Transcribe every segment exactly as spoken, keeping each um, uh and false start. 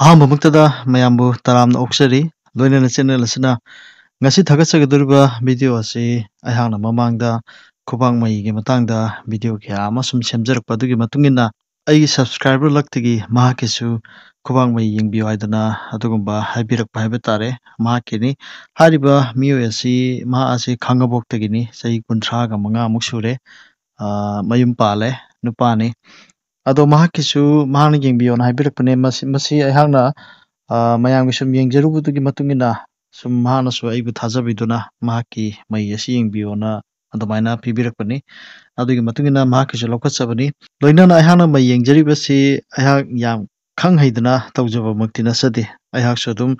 ꯑꯍꯥꯟꯕꯃꯛꯇꯗ ꯃꯌꯥꯝꯕꯨ ꯇꯔꯥꯝꯅ ꯑꯣꯛꯆꯔꯤ꯫ ꯂꯣꯏꯅꯅ channel ꯑꯁꯤꯅ ꯉꯁꯤ ꯊꯥꯒꯠꯆꯒꯗꯧꯔꯤꯕ video ꯑꯁꯤ ꯑꯩꯍꯥꯛꯅ ꯃꯃꯥꯡꯗ ꯈꯨꯕꯥꯛ ꯃꯩꯒꯤ ꯃꯇꯥꯡꯗ video ꯀꯌꯥ ꯑꯃ ꯁꯨꯝ ꯁꯦꯝꯖꯔꯛꯄ ꯑꯗꯨꯒꯤ ꯃꯇꯨꯡ ꯏꯟꯅ ꯑꯩꯒꯤ subscriber ꯂꯛꯇꯒꯤ ꯃꯍꯥꯛꯀꯤꯁꯨ ꯈꯨꯕꯥꯛ ꯃꯩ ꯌꯦꯡꯕꯤꯌꯨ ꯍꯥꯏꯗꯅ ꯑꯗꯨꯒꯨꯝꯕ ꯍꯥꯏꯕꯤꯔꯛꯄ ꯍꯥꯏꯕ ꯇꯥꯔꯦ꯫ ꯃꯍꯥꯛꯀꯤꯅꯤ꯫ ꯍꯥꯏꯔꯤꯕ ꯃꯤꯑꯣꯏ ꯑꯁꯤ, ꯃꯍꯥꯛ ꯑꯁꯤ ꯈꯥꯡꯉꯕꯣꯛꯇꯒꯤꯅꯤ꯫ ꯆꯍꯤ ꯀꯨꯟꯊ꯭ꯔꯥꯒ ꯃꯉꯥꯃꯨꯛ ꯁꯨꯔꯦ꯫ ꯑ, ꯃꯌꯨꯝ ꯄꯥꯜꯂꯦ꯫ ꯅꯨꯄꯥꯅꯤ꯫ ꯑꯗꯣ ꯃꯍꯥꯛꯀꯤꯁꯨ, ꯃꯍꯥꯛꯅ ꯌꯦꯡꯕꯤꯌꯣꯅ ꯍꯥꯏꯕꯤꯔꯛꯄꯅꯦ꯫ ꯃꯁꯤ, ꯃꯁꯤ ꯑꯩꯍꯥꯛꯅ, ꯑ, ꯃꯌꯥꯝꯒꯤ ꯁꯨꯝ ꯌꯦꯡꯖꯔꯨꯕꯗꯨꯒꯤ ꯃꯇꯨꯡ ꯏꯟꯅ ꯁꯨꯝ ꯃꯍꯥꯛꯅꯁꯨ ꯑꯩꯕꯨ ꯊꯥꯖꯕꯤꯗꯨꯅ ꯃꯍꯥꯛꯀꯤ ꯃꯩ ꯑꯁꯤ ꯌꯦꯡꯕꯤꯌꯣꯅ ꯑꯗꯨꯃꯥꯏꯅ ꯄꯤꯕꯤꯔꯛꯄꯅꯤ꯫ ꯑꯗꯨꯒꯤ ꯃꯇꯨꯡ ꯏꯟꯅ ꯃꯍꯥꯛꯀꯤꯁꯨ ꯂꯧꯈꯠꯆꯕꯅꯤ꯫ ꯂꯣꯏꯅꯅ ꯑꯩꯍꯥꯛꯅ ꯃꯩ ꯌꯦꯡꯖꯔꯤꯕꯁꯤ ꯑꯩꯍꯥꯛ ꯌꯥꯝ ꯈꯪ ꯍꯩꯗꯅ ꯇꯧꯖꯕꯃꯛꯇꯤ ꯅꯠꯆꯗꯦ꯫ ꯑꯩꯍꯥꯛꯁꯨ ꯑꯗꯨꯝ,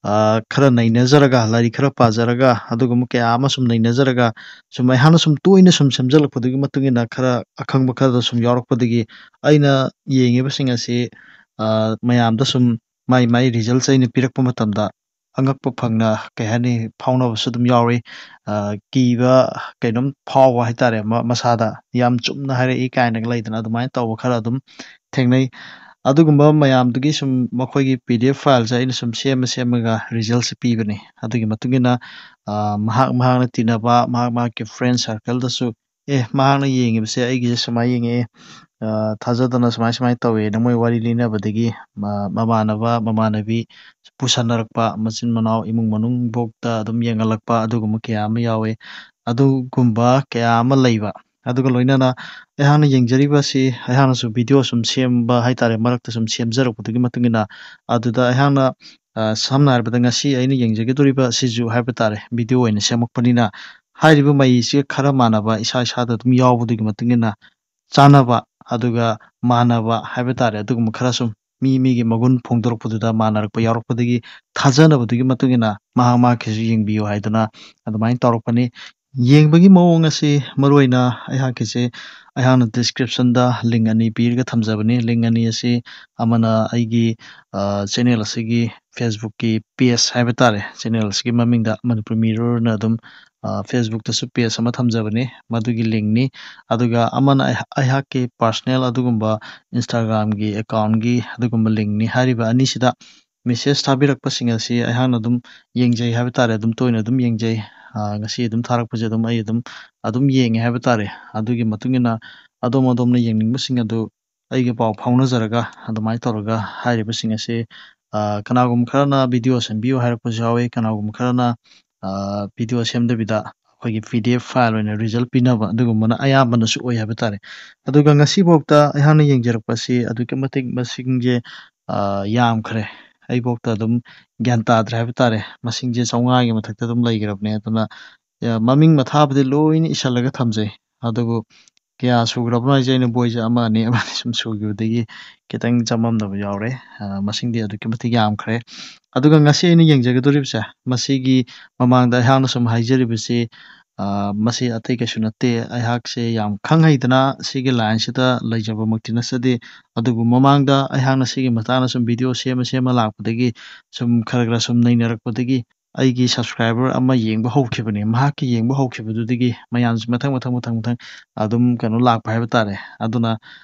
ꯑ, ꯈꯔ ꯅꯩꯅꯖꯔꯒ, ꯂꯥꯏꯔꯤꯛ ꯈꯔ ꯄꯥꯖꯔꯒ, ꯑꯗꯨꯒꯨꯝꯕ ꯀꯌꯥ ꯑꯃ ꯁꯨꯝ ꯅꯩꯅꯖꯔꯒ, ꯁꯨꯝ ꯑꯩꯍꯥꯛꯅ ꯁꯨꯝ ꯇꯣꯏꯅ ꯁꯨꯝ ꯁꯦꯝꯖꯜꯂꯛꯄꯗꯨꯒꯤ ꯃꯇꯨꯡ ꯏꯟꯅ ꯈꯔ ꯑꯈꯪꯕ ꯈꯔꯗ ꯁꯨꯝ ꯌꯥꯎꯔꯛꯄꯗꯒꯤ ꯑꯩꯅ ꯌꯦꯡꯉꯤꯕꯁꯤꯡ ꯑꯁꯤ, ꯑ, ꯃꯌꯥꯝꯗ ꯁꯨꯝ ꯃꯥꯏ ꯃꯥꯏ results ꯑꯩꯅ ꯄꯤꯔꯛꯄ ꯃꯇꯝꯗ ꯑꯉꯛꯄ ꯐꯪꯅ, ꯀꯩ ꯍꯥꯏꯅꯤ, ꯐꯥꯎꯅꯕꯁꯨ ꯑꯗꯨꯝ ꯌꯥꯎꯔꯤ꯫ ꯑ, ꯀꯤꯕ ꯀꯩꯅꯣꯝ ꯐꯥꯎꯕ ꯍꯥꯏꯇꯥꯔꯦ ꯃ-, ꯃꯁꯥꯗ꯫ ꯌꯥꯝ ꯆꯨꯝꯅ ꯍꯥꯏꯔꯛꯏ ꯀꯥꯏꯅꯒ ꯂꯩꯗꯅ, ꯑꯗꯨꯃꯥꯏꯅ ꯇꯧꯕ ꯈꯔ ꯑꯗꯨꯝ ꯊꯦꯡꯅꯩ꯫ ꯑꯗꯨꯒꯨꯝꯕ ꯃꯌꯥꯝꯗꯨꯒꯤ ꯁꯨꯝ ꯃꯈꯣꯏꯒꯤ P D F fileꯁꯦ ꯑꯩꯅ ꯁꯨꯝ ꯁꯦꯝꯃ ꯁꯦꯝꯃꯒ resultꯁꯦ ꯄꯤꯕꯅꯤ꯫ ꯑꯗꯨꯒꯤ ꯃꯇꯨꯡ ꯏꯟꯅ, ꯑ, ꯃꯍꯥꯛ, ꯃꯍꯥꯛꯅ ꯇꯤꯟꯅꯕ, ꯃꯍꯥꯛ, ꯃꯍꯥꯛꯀꯤ friend circleꯗꯁꯨ, "ꯑꯦ, ꯃꯍꯥꯛꯅ ꯌꯦꯡꯉꯤꯕꯁꯦ ꯑꯩꯒꯤꯁꯦ ꯁꯨꯃꯥꯏꯅ ꯌꯦꯡꯉꯛꯑꯦ, ꯑ, ꯊꯥꯖꯗꯅ ꯁꯨꯃꯥꯏ ꯁꯨꯃꯥꯏꯅ ꯇꯧꯋꯦꯅ" ꯃꯣꯏ ꯋꯥꯔꯤ ꯂꯤꯅꯕꯗꯒꯤ ꯃ-, ꯃꯃꯥꯟꯅꯕ, ꯃꯃꯥꯟꯅꯕꯤ ꯄꯨꯁꯟꯅꯔꯛꯄ, ꯃꯆꯤꯟ ꯃꯅꯥꯎ, ꯏꯃꯨꯡ ꯃꯅꯨꯡ ꯐꯥꯎꯗ ꯑꯗꯨꯝ ꯌꯦꯡꯍꯜꯂꯛꯄ ꯑꯗꯨꯒꯨꯝꯕ ꯀꯌꯥ ꯑꯃ ꯌꯥꯎꯋꯦ꯫ ꯑꯗꯨꯒꯨꯝꯕ ꯀꯌꯥ ꯑꯃ ꯂꯩꯕ꯫ ꯑꯗꯨꯒ ꯂꯣꯏꯅꯅ ꯑꯩꯍꯥꯛꯅ ꯌꯦꯡꯖꯔꯤꯕ ꯑꯁꯤ ꯑꯩꯍꯥꯛꯅꯁꯨ video ꯁꯨꯝ ꯁꯦꯝꯕ ꯍꯥꯏꯇꯥꯔꯦ, ꯃꯔꯛꯇ ꯁꯨꯝ ꯁꯦꯝꯖꯔꯛꯄꯗꯨꯒꯤ ꯃꯇꯨꯡ ꯏꯟꯅ ꯑꯗꯨꯗ ꯑꯩꯍꯥꯛꯅ, ꯑ, ꯁꯝꯅ ꯍꯥꯏꯔꯕꯗ ꯉꯁꯤ ꯑꯩꯅ ꯌꯦꯡꯖꯒꯗꯧꯔꯤꯕ ꯑꯁꯤꯁꯨ ꯍꯥꯏꯕ ꯇꯥꯔꯦ, video ꯑꯣꯏꯅ ꯁꯦꯝꯃꯛꯄꯅꯤꯅ ꯍꯥꯏꯔꯤꯕ ꯃꯩꯁꯤꯒ ꯈꯔ ꯃꯥꯟꯅꯕ ꯏꯁꯥ ꯏꯁꯥꯗ ꯑꯗꯨꯝ ꯌꯥꯎꯕꯗꯨꯒꯤ ꯃꯇꯨꯡ ꯏꯟꯅ ꯆꯥꯟꯅꯕ, ꯑꯗꯨꯒ ꯃꯥꯟꯅꯕ ꯍꯥꯏꯕ ꯇꯥꯔꯦ, ꯑꯗꯨꯒꯨꯝꯕ ꯈꯔ ꯁꯨꯝ ꯃꯤ ꯃꯤꯒꯤ ꯃꯒꯨꯟ ꯐꯣꯡꯗꯣꯔꯛꯄꯗꯨꯗ ꯃꯥꯟꯅꯔꯛꯄ ꯌꯥꯎꯔꯛꯄꯗꯒꯤ ꯊꯥꯖꯅꯕꯗꯨꯒꯤ ꯃꯇꯨꯡ ꯏꯟꯅ ꯃꯍꯥꯛ ꯃꯍꯥꯛꯀꯤꯁꯨ ꯌꯦꯡꯕꯤꯌꯨ ꯍꯥꯏꯗꯨꯅ ꯑꯗꯨꯃꯥꯏꯅ ꯇꯧꯔꯛꯄꯅꯤ꯫ ꯌꯦꯡꯕꯒꯤ ꯃꯑꯣꯡ ꯑꯁꯤ ꯃꯔꯨꯑꯣꯏꯅ ꯑꯩꯍꯥꯛꯀꯤꯁꯦ, ꯑꯩꯍꯥꯛꯅ description ꯗ link ꯑꯅꯤ ꯄꯤꯔꯒ ꯊꯝꯖꯕꯅꯤ꯫ Link ꯑꯅꯤ ꯑꯁꯤ ꯑꯃꯅ ꯑꯩꯒꯤ, ꯑ, channel ꯑꯁꯤꯒꯤ Facebook ꯀꯤ page ꯍꯥꯏꯕ ꯇꯥꯔꯦ, channel ꯑꯁꯤꯒꯤ ꯃꯃꯤꯡꯗ Manipur Mirror ꯅ ꯑꯗꯨꯝ, ꯑ, Facebook ꯇꯁꯨ page ꯑꯃ ꯊꯝꯖꯕꯅꯤ, ꯃꯗꯨꯒꯤ link ꯅꯤ꯫ ꯑꯗꯨꯒ ꯑꯃꯅ ꯑꯩꯍ-, ꯑꯩꯍꯥꯛꯀꯤ personal ꯑꯗꯨꯒꯨꯝꯕ Instagram ꯒꯤ account ꯒꯤ ꯑꯗꯨꯒꯨꯝꯕ link ꯅꯤ꯫ ꯍꯥꯏꯔꯤꯕ ꯑꯅꯤꯁꯤꯗ message ꯊꯥꯕꯤꯔꯛꯄꯁꯤꯡ ꯑꯁꯤ ꯑꯩꯍꯥꯛꯅ ꯑꯗꯨꯝ ꯌꯦꯡꯖꯩ ꯍꯥꯏꯕ ꯇꯥꯔꯦ, ꯑꯗꯨꯝ ꯇꯣꯏꯅ ꯑꯗꯨꯝ ꯌꯦꯡꯖꯩ꯫ ꯑ, ꯉꯁꯤ ꯑꯗꯨꯝ ꯊꯥꯔꯛꯄꯁꯦ ꯑꯗꯨꯝ ꯑꯩ ꯑꯗꯨꯝ, ꯑꯗꯨꯝ ꯌꯦꯡꯉꯦ ꯍꯥꯏꯕ ꯇꯥꯔꯦ꯫ ꯑꯗꯨꯒꯤ ꯃꯇꯨꯡ ꯏꯟꯅ ꯑꯗꯣꯝ ꯑꯗꯣꯝꯅ ꯌꯦꯡꯅꯤꯡꯕꯁꯤꯡ ꯑꯗꯨ ꯑꯩꯒ ꯄꯥꯎ ꯐꯥꯎꯅꯖꯔꯒ ꯑꯗꯨꯃꯥꯏꯅ ꯇꯧꯔꯒ ꯍꯥꯏꯔꯤꯕꯁꯤꯡ ꯑꯁꯤ, ꯑ, ꯀꯅꯥꯒꯨꯝꯕ ꯈꯔꯅ video ꯁꯦꯝꯕꯤꯌꯨ ꯍꯥꯏꯔꯛꯄꯁꯨ ꯌꯥꯎꯋꯤ, ꯀꯅꯥꯒꯨꯝꯕ ꯈꯔꯅ, ꯑ, video ꯁꯦꯝꯗꯕꯤꯗ ꯑꯩꯈꯣꯏꯒꯤ P D F file ꯑꯣꯏꯅ result ꯄꯤꯅꯕ ꯑꯗꯨꯒꯨꯝꯕꯅ ꯑꯌꯥꯝꯕꯅꯁꯨ ꯑꯣꯏ ꯍꯥꯏꯕ ꯇꯥꯔꯦ꯫ ꯑꯗꯨꯒ ꯉꯁꯤꯐꯥꯎꯗ ꯑꯩꯍꯥꯛꯅ ꯌꯦꯡꯖꯔꯛꯄꯁꯤ ꯑꯗꯨꯛꯀꯤ ꯃꯇꯤꯛ ꯃꯁꯤꯡꯁꯦ, ꯑ, ꯌꯥꯝꯈ꯭ꯔꯦ꯫ ꯑꯩꯐꯥꯎꯗ ꯑꯗꯨꯝ ꯒ꯭ꯌꯥꯟ ꯇꯥꯗ꯭ꯔꯦ ꯍꯥꯏꯕ ꯇꯥꯔꯦ꯫ ꯃꯁꯤꯡꯁꯦ ꯆꯥꯝꯃꯉꯥꯒꯤ ꯃꯊꯛꯇ ꯑꯗꯨꯝ ꯂꯩꯈ꯭ꯔꯕꯅꯦ꯫ ꯑꯗꯨꯅ, ꯑ, ꯃꯃꯤꯡ ꯃꯊꯥꯕꯨꯗꯤ ꯂꯣꯏꯅ ꯏꯁꯜꯂꯒ ꯊꯝꯖꯩ꯫ ꯑꯗꯨꯕꯨ ꯀꯌꯥ ꯁꯨꯈ꯭ꯔꯕꯅꯣ ꯍꯥꯏꯁꯦ ꯑꯩꯅ ꯕꯣꯏꯁꯦ ꯑꯃ ꯑꯅꯤ, ꯑꯃ ꯑꯅꯤ ꯁꯨꯝ ꯁꯨꯈꯤꯕꯗꯒꯤ ꯈꯤꯇꯪ ꯆꯃꯝꯅꯕ ꯌꯥꯎꯔꯦ꯫ ꯑ, ꯃꯁꯤꯡꯗꯤ ꯑꯗꯨꯛꯀꯤ ꯃꯇꯤꯛ ꯌꯥꯝꯈ꯭ꯔꯦ꯫ ꯑꯗꯨꯒ ꯉꯁꯤ ꯑꯩꯅ ꯌꯦꯡꯖꯒꯗꯧꯔꯤꯕꯁꯦ, ꯃꯁꯤꯒꯤ ꯃꯃꯥꯡꯗ ꯑꯩꯍꯥꯛꯅ ꯁꯨꯝ ꯍꯥꯏꯖꯔꯤꯕꯁꯤ, ꯑ, ꯃꯁꯤ ꯑꯇꯩ ꯀꯩꯁꯨ ꯅꯠꯇꯦ꯫ ꯑꯩꯍꯥꯛꯁꯦ ꯌꯥꯝ ꯈꯪ ꯍꯩꯗꯅ ꯁꯤꯒꯤ line ꯁꯤꯗ ꯂꯩꯖꯕꯃꯛꯇꯤ ꯅꯠꯆꯗꯦ꯫ ꯑꯗꯨꯕꯨ ꯃꯃꯥꯡꯗ ꯑꯩꯍꯥꯛꯅ ꯁꯤꯒꯤ ꯃꯇꯥꯡꯗ ꯁꯨꯝ video ꯁꯦꯝꯃ ꯁꯦꯝꯃ ꯂꯥꯛꯄꯗꯒꯤ, ꯁꯨꯝ ꯈꯔ ꯈꯔ ꯁꯨꯝ ꯅꯩꯅꯔꯛꯄꯗꯒꯤ ꯑꯩꯒꯤ subscriber ꯑꯃ ꯌꯦꯡꯕ ꯍꯧꯈꯤꯕꯅꯤ꯫ ꯃꯍꯥꯛꯀꯤ ꯌꯦꯡꯕ ꯍꯧꯈꯤꯕꯗꯨꯗꯒꯤ ꯃꯌꯥꯝꯁꯦ ꯃꯊꯪ, ꯃꯊꯪ, ꯃꯊꯪ, ꯃꯊꯪ ꯑꯗꯨꯝ ꯀꯩꯅꯣ ꯂꯥꯛꯄ ꯍꯥꯏꯕ ꯇꯥꯔꯦ꯫ ꯑꯗꯨꯅ,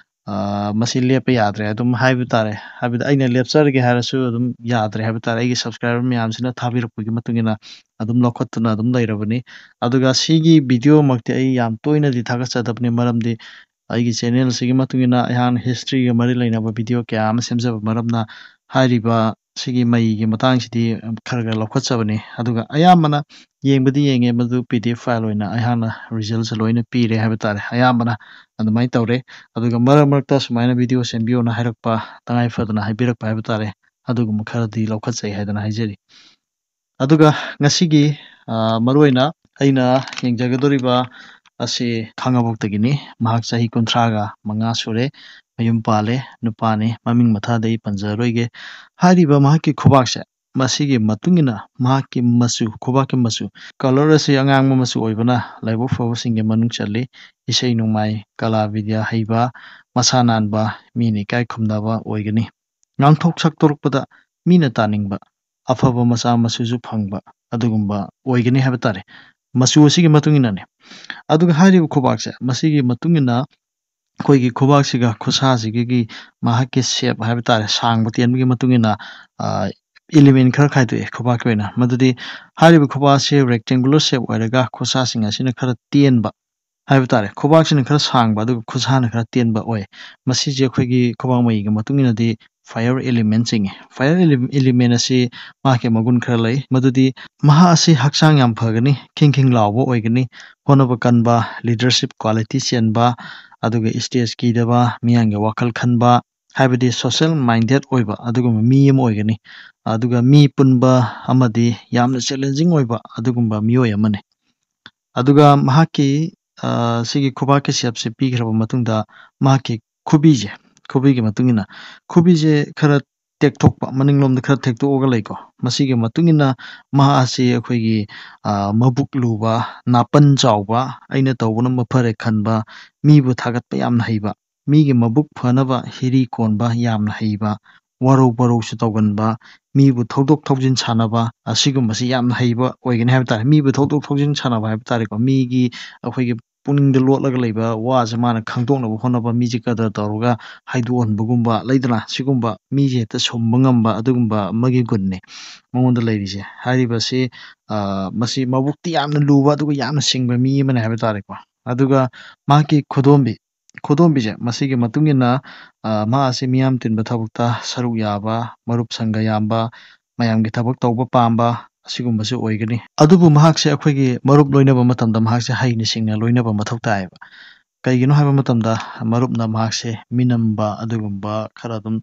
ꯑ, ꯃꯁꯤ ꯂꯦꯞꯄ ꯌꯥꯗ꯭ꯔꯦ ꯑꯗꯨꯝ ꯍꯥꯏꯕ ꯇꯥꯔꯦ꯫ ꯍꯥꯏꯕꯗꯤ ꯑꯩꯅ ꯂꯦꯞꯆꯔꯒꯦ ꯍꯥꯏꯔꯁꯨ ꯑꯗꯨꯝ ꯌꯥꯗ꯭ꯔꯦ ꯍꯥꯏꯕ ꯇꯥꯔꯦ꯫ ꯑꯩꯒꯤ subscriber ꯃꯌꯥꯝꯁꯤꯅ ꯊꯥꯕꯤꯔꯛꯄꯒꯤ ꯃꯇꯨꯡ ꯏꯟꯅ ꯑꯗꯨꯝ ꯂꯧꯈꯠꯇꯨꯅ ꯑꯗꯨꯝ ꯂꯩꯔꯕꯅꯤ꯫ ꯑꯗꯨꯒ ꯁꯤꯒꯤ video ꯃꯛꯇꯤ ꯑꯩ ꯌꯥꯝ ꯇꯣꯏꯅꯗꯤ ꯊꯥꯒꯠꯆꯗꯕꯅꯤ, ꯃꯔꯝꯗꯤ ꯑꯩꯒꯤ channel ꯑꯁꯤꯒꯤ ꯃꯇꯨꯡ ꯏꯟꯅ ꯑꯩꯍꯥꯛꯅ history ꯒ ꯃꯔꯤ ꯂꯩꯅꯕ video ꯀꯌꯥ ꯑꯃ ꯁꯦꯝꯖꯕ ꯃꯔꯝꯅ ꯍꯥꯏꯔꯤꯕ ꯁꯤꯒꯤ ꯃꯩꯒꯤ ꯃꯇꯥꯡꯁꯤꯗꯤ ꯈꯔ ꯈꯔ ꯂꯧꯈꯠꯆꯕꯅꯤ꯫ ꯑꯗꯨꯒ ꯑꯌꯥꯝꯕꯅ ꯌꯦꯡꯕꯗꯤ ꯌꯦꯡꯉꯦ, ꯃꯗꯨ P D F file ꯑꯣꯏꯅ ꯑꯩꯍꯥꯛꯅ result ꯁꯦ ꯂꯣꯏꯅ ꯄꯤꯔꯦ ꯍꯥꯏꯕ ꯇꯥꯔꯦ꯫ ꯑꯌꯥꯝꯕꯅ ꯑꯗꯨꯃꯥꯏꯅ ꯇꯧꯔꯦ꯫ ꯑꯗꯨꯒ ꯃꯔꯛ ꯃꯔꯛꯇ ꯁꯨꯃꯥꯏꯅ video ꯁꯦꯝꯕꯤꯌꯣꯅ ꯍꯥꯏꯔꯛꯄ, ꯇꯉꯥꯏ ꯐꯗꯅ ꯍꯥꯏꯕꯤꯔꯛꯄ ꯍꯥꯏꯕ ꯇꯥꯔꯦ, ꯑꯗꯨꯒꯨꯝꯕ ꯈꯔꯗꯤ ꯂꯧꯈꯠꯆꯩ ꯍꯥꯏꯗꯅ ꯍꯥꯏꯖꯔꯤ꯫ ꯑꯗꯨꯒ ꯉꯁꯤꯒꯤ, ꯑ, ꯃꯔꯨꯑꯣꯏꯅ ꯑꯩꯅ ꯌꯦꯡꯖꯒꯗꯧꯔꯤꯕ ꯑꯁꯤ ꯈꯥꯉꯕꯣꯛꯇꯒꯤꯅꯤ꯫ ꯃꯍꯥꯛ ꯆꯍꯤ ꯀꯨꯟꯊ꯭ꯔꯥꯒ ꯃꯉꯥ ꯁꯨꯔꯦ, ꯃꯌꯨꯝ ꯄꯥꯜꯂꯦ, ꯅꯨꯄꯥꯅꯤ꯫ ꯃꯃꯤꯡ ꯃꯊꯥꯗꯤ ꯑꯩ ꯄꯟꯖꯔꯣꯏꯒꯦ꯫ ꯍꯥꯏꯔꯤꯕ ꯃꯍꯥꯛꯀꯤ ꯈꯨꯕꯥꯛꯁꯦ ꯃꯁꯤꯒꯤ ꯃꯇꯨꯡ ꯏꯟꯅ ꯃꯍꯥꯛꯀꯤ ꯃꯆꯨ, ꯈꯨꯕꯥꯛꯀꯤ ꯃꯆꯨ, colour ꯑꯁꯤ ꯑꯉꯥꯡꯕ ꯃꯆꯨ ꯑꯣꯏꯕꯅ ꯂꯥꯏꯕꯛ ꯐꯕꯁꯤꯡꯒꯤ ꯃꯅꯨꯡ ꯆꯜꯂꯤ꯫ ꯏꯁꯩ ꯅꯣꯡꯃꯥꯏ, ꯀꯂꯥ ꯕꯤꯗ꯭ꯌꯥ ꯍꯩꯕ, ꯃꯁꯥ ꯅꯥꯟꯕ, ꯃꯤꯅ ꯏꯀꯥꯏ ꯈꯨꯝꯅꯕ ꯑꯣꯏꯒꯅꯤ꯫ ꯉꯥꯡꯊꯣꯛ ꯁꯛꯇꯣꯔꯛꯄꯗ ꯃꯤꯅ ꯇꯥꯅꯤꯡꯕ, ꯑꯐꯕ ꯃꯆꯥ ꯃꯁꯨꯁꯨ ꯐꯪꯕ ꯑꯗꯨꯒꯨꯝꯕ ꯑꯣꯏꯒꯅꯤ ꯍꯥꯏꯕ ꯇꯥꯔꯦ꯫ ꯃꯆꯨ ꯑꯁꯤꯒꯤ ꯃꯇꯨꯡ ꯏꯟꯅꯅꯦ꯫ ꯑꯗꯨꯒ ꯍꯥꯏꯔꯤꯕ ꯈꯨꯕꯥꯛꯁꯦ, ꯃꯁꯤꯒꯤ ꯃꯇꯨꯡ ꯏꯟꯅ ꯑꯩꯈꯣꯏꯒꯤ ꯈꯨꯕꯥꯛꯁꯤꯒ ꯈꯨꯠꯁꯥꯁꯤꯒꯤ ꯃꯍꯥꯛꯀꯤ shape ꯍꯥꯏꯕ ꯇꯥꯔꯦ, ꯁꯥꯡꯕ ꯇꯦꯟꯕꯒꯤ ꯃꯇꯨꯡ ꯏꯟꯅ, ꯑ, element ꯈꯔ ꯈꯥꯏꯗꯣꯛꯑꯦ ꯈꯨꯕꯥꯛꯀꯤ ꯑꯣꯏꯅ꯫ ꯃꯗꯨꯗꯤ ꯍꯥꯏꯔꯤꯕ ꯈꯨꯕꯥꯛ ꯑꯁꯤ rectangular shape ꯑꯣꯏꯔꯒ ꯈꯨꯠꯁꯥꯁꯤꯡ ꯑꯁꯤꯅ ꯈꯔ ꯇꯦꯟꯕ ꯍꯥꯏꯕ ꯇꯥꯔꯦ꯫ ꯈꯨꯕꯥꯛꯁꯤꯅ ꯈꯔ ꯁꯥꯡꯕ ꯑꯗꯨꯒ ꯈꯨꯠꯁꯥꯅ ꯈꯔ ꯇꯦꯟꯕ ꯑꯣꯏ꯫ ꯃꯁꯤꯁꯦ ꯑꯩꯈꯣꯏꯒꯤ ꯈꯨꯕꯥꯛ ꯃꯌꯤꯒꯤ ꯃꯇꯨꯡ ꯏꯟꯅꯗꯤ fire element ꯆꯤꯡꯉꯤ꯫ Fire ele-, element ꯑꯁꯤ ꯃꯍꯥꯛꯀꯤ ꯃꯒꯨꯟ ꯈꯔ ꯂꯩ, ꯃꯗꯨꯗꯤ ꯃꯍꯥꯛ ꯑꯁꯤ ꯍꯛꯆꯥꯡ ꯌꯥꯝ ꯐꯒꯅꯤ, ꯈꯤꯡ ꯈꯤꯡ ꯂꯥꯎꯕ ꯑꯣꯏꯒꯅꯤ, ꯍꯣꯠꯅꯕ ꯀꯟꯕ, leadership quality ꯆꯦꯟꯕ, ꯑꯗꯨꯒ stage ꯀꯤꯗꯕ, ꯃꯤꯌꯥꯝꯒꯤ ꯋꯥꯈꯜ ꯈꯟꯕ, ꯍꯥꯏꯕꯗꯤ social minded ꯑꯣꯏꯕ ꯑꯗꯨꯒꯨꯝꯕ ꯃꯤ ꯑꯃ ꯑꯣꯏꯒꯅꯤ꯫ ꯑꯗꯨꯒ ꯃꯤ ꯄꯨꯟꯕ ꯑꯃꯗꯤ ꯌꯥꯝꯅ challenging ꯑꯣꯏꯕ ꯑꯗꯨꯒꯨꯝꯕ ꯃꯤꯑꯣꯏ ꯑꯃꯅꯤ꯫ ꯑꯗꯨꯒ ꯃꯍꯥꯛꯀꯤ, ꯑ, ꯁꯤꯒꯤ ꯈꯨꯕꯥꯛꯀꯤ shapeꯁꯦ ꯄꯤꯈ꯭ꯔꯕ ꯃꯇꯨꯡꯗ ꯃꯍꯥꯛꯀꯤ ꯈꯨꯕꯤꯁꯦ, ꯈꯨꯕꯤꯒꯤ ꯃꯇꯨꯡ ꯏꯟꯅ ꯈꯨꯕꯤꯁꯦ ꯈꯔ ꯇꯦꯛꯊꯣꯛꯄ, ꯃꯅꯤꯡꯂꯣꯝꯗ ꯈꯔ ꯊꯦꯛꯇꯣꯛꯑꯒ ꯂꯩꯀꯣ꯫ ꯃꯁꯤꯒꯤ ꯃꯇꯨꯡ ꯏꯟꯅ ꯃꯍꯥꯛ ꯑꯁꯤ ꯑꯩꯈꯣꯏꯒꯤ, ꯑ, ꯃꯕꯨꯛ ꯂꯨꯕ, ꯅꯥꯄꯟ ꯆꯥꯎꯕ, ꯑꯩꯅ ꯇꯧꯕꯅ ꯃꯐꯔꯦ ꯈꯟꯕ, ꯃꯤꯕꯨ ꯊꯥꯒꯠꯄ ꯌꯥꯝꯅ ꯍꯩꯕ, ꯃꯤꯒꯤ ꯃꯕꯨꯛ ꯐꯅꯕ ꯍꯤꯔꯤ ꯀꯣꯟꯕ ꯌꯥꯝꯅ ꯍꯩꯕ, ꯋꯥꯔꯧ ꯄꯔꯧꯁꯨ ꯇꯧꯒꯟꯕ, ꯃꯤꯕꯨ ꯊꯧꯗꯣꯛ ꯊꯧꯖꯤꯟ ꯁꯥꯟꯅꯕ, ꯑꯁꯤꯒꯨꯝꯕꯁꯤ ꯌꯥꯝꯅ ꯍꯩꯕ ꯑꯣꯏꯒꯅꯤ ꯍꯥꯏꯕ ꯇꯥꯔꯦ꯫ ꯃꯤꯕꯨ ꯊꯧꯗꯣꯛ ꯊꯧꯖꯤꯟ ꯁꯥꯟꯅꯕ ꯍꯥꯏꯕ ꯇꯥꯔꯦꯀꯣ꯫ ꯃꯤꯒꯤ ꯑꯩꯈꯣꯏꯒꯤ ꯄꯨꯛꯅꯤꯡꯗ ꯂꯣꯠꯂꯒ ꯂꯩꯕ ꯋꯥꯁꯦ ꯃꯥꯅ ꯈꯪꯗꯣꯛꯅꯕ ꯍꯣꯠꯅꯕ, ꯃꯤꯁꯦ ꯀꯗꯔ ꯇꯧꯔꯒ ꯍꯥꯏꯗꯣꯛꯍꯟꯕꯒꯨꯝꯕ ꯂꯩꯗꯅ, ꯁꯤꯒꯨꯝꯕ ꯃꯤꯁꯦ ꯍꯦꯛꯇ ꯁꯨꯝꯕ ꯉꯝꯕ ꯑꯗꯨꯒꯨꯝꯕ ꯑꯃꯒꯤ ꯒꯨꯟꯅꯤ ꯃꯉꯣꯟꯗ ꯂꯩꯔꯤꯁꯦ꯫ ꯍꯥꯏꯔꯤꯕꯁꯤ, ꯑ, ꯃꯁꯤ ꯃꯕꯨꯛꯇꯤ ꯌꯥꯝꯅ ꯂꯨꯕ ꯑꯗꯨꯒ ꯌꯥꯝꯅ ꯁꯤꯡꯕ ꯃꯤ ꯑꯃꯅꯤ ꯍꯥꯏꯕ ꯇꯥꯔꯦꯀꯣ꯫ ꯑꯗꯨꯒ ꯃꯍꯥꯛꯀꯤ ꯈꯨꯗꯣꯝꯕꯤ, ꯈꯨꯗꯣꯝꯕꯤꯁꯦ ꯃꯁꯤꯒꯤ ꯃꯇꯨꯡ ꯏꯟꯅ, ꯑ, ꯃꯍꯥꯛ ꯑꯁꯤ ꯃꯤꯌꯥꯝ ꯇꯤꯟꯕ ꯊꯕꯛꯇ ꯁꯔꯨꯛ ꯌꯥꯕ, ꯃꯔꯨꯞ ꯁꯪꯒ ꯌꯥꯝꯕ, ꯃꯌꯥꯝꯒꯤ ꯊꯕꯛ ꯇꯧꯕ ꯄꯥꯝꯕ ꯑꯁꯤꯒꯨꯝꯕꯁꯨ ꯑꯣꯏꯒꯅꯤ꯫ ꯑꯗꯨꯕꯨ ꯃꯍꯥꯛꯁꯦ ꯑꯩꯈꯣꯏꯒꯤ ꯃꯔꯨꯞ ꯂꯣꯏꯅꯕ ꯃꯇꯝꯗ ꯃꯍꯥꯛꯁꯦ ꯍꯩꯅ ꯁꯤꯡꯅ ꯂꯣꯏꯅꯕ ꯃꯊꯧ ꯇꯥꯏꯌꯦꯕ꯫ ꯀꯩꯒꯤꯅꯣ ꯍꯥꯏꯕ ꯃꯇꯝꯗ ꯃꯔꯨꯞꯅ ꯃꯍꯥꯛꯁꯦ ꯃꯤꯅꯝꯕ ꯑꯗꯨꯒꯨꯝꯕ ꯈꯔ ꯑꯗꯨꯝ,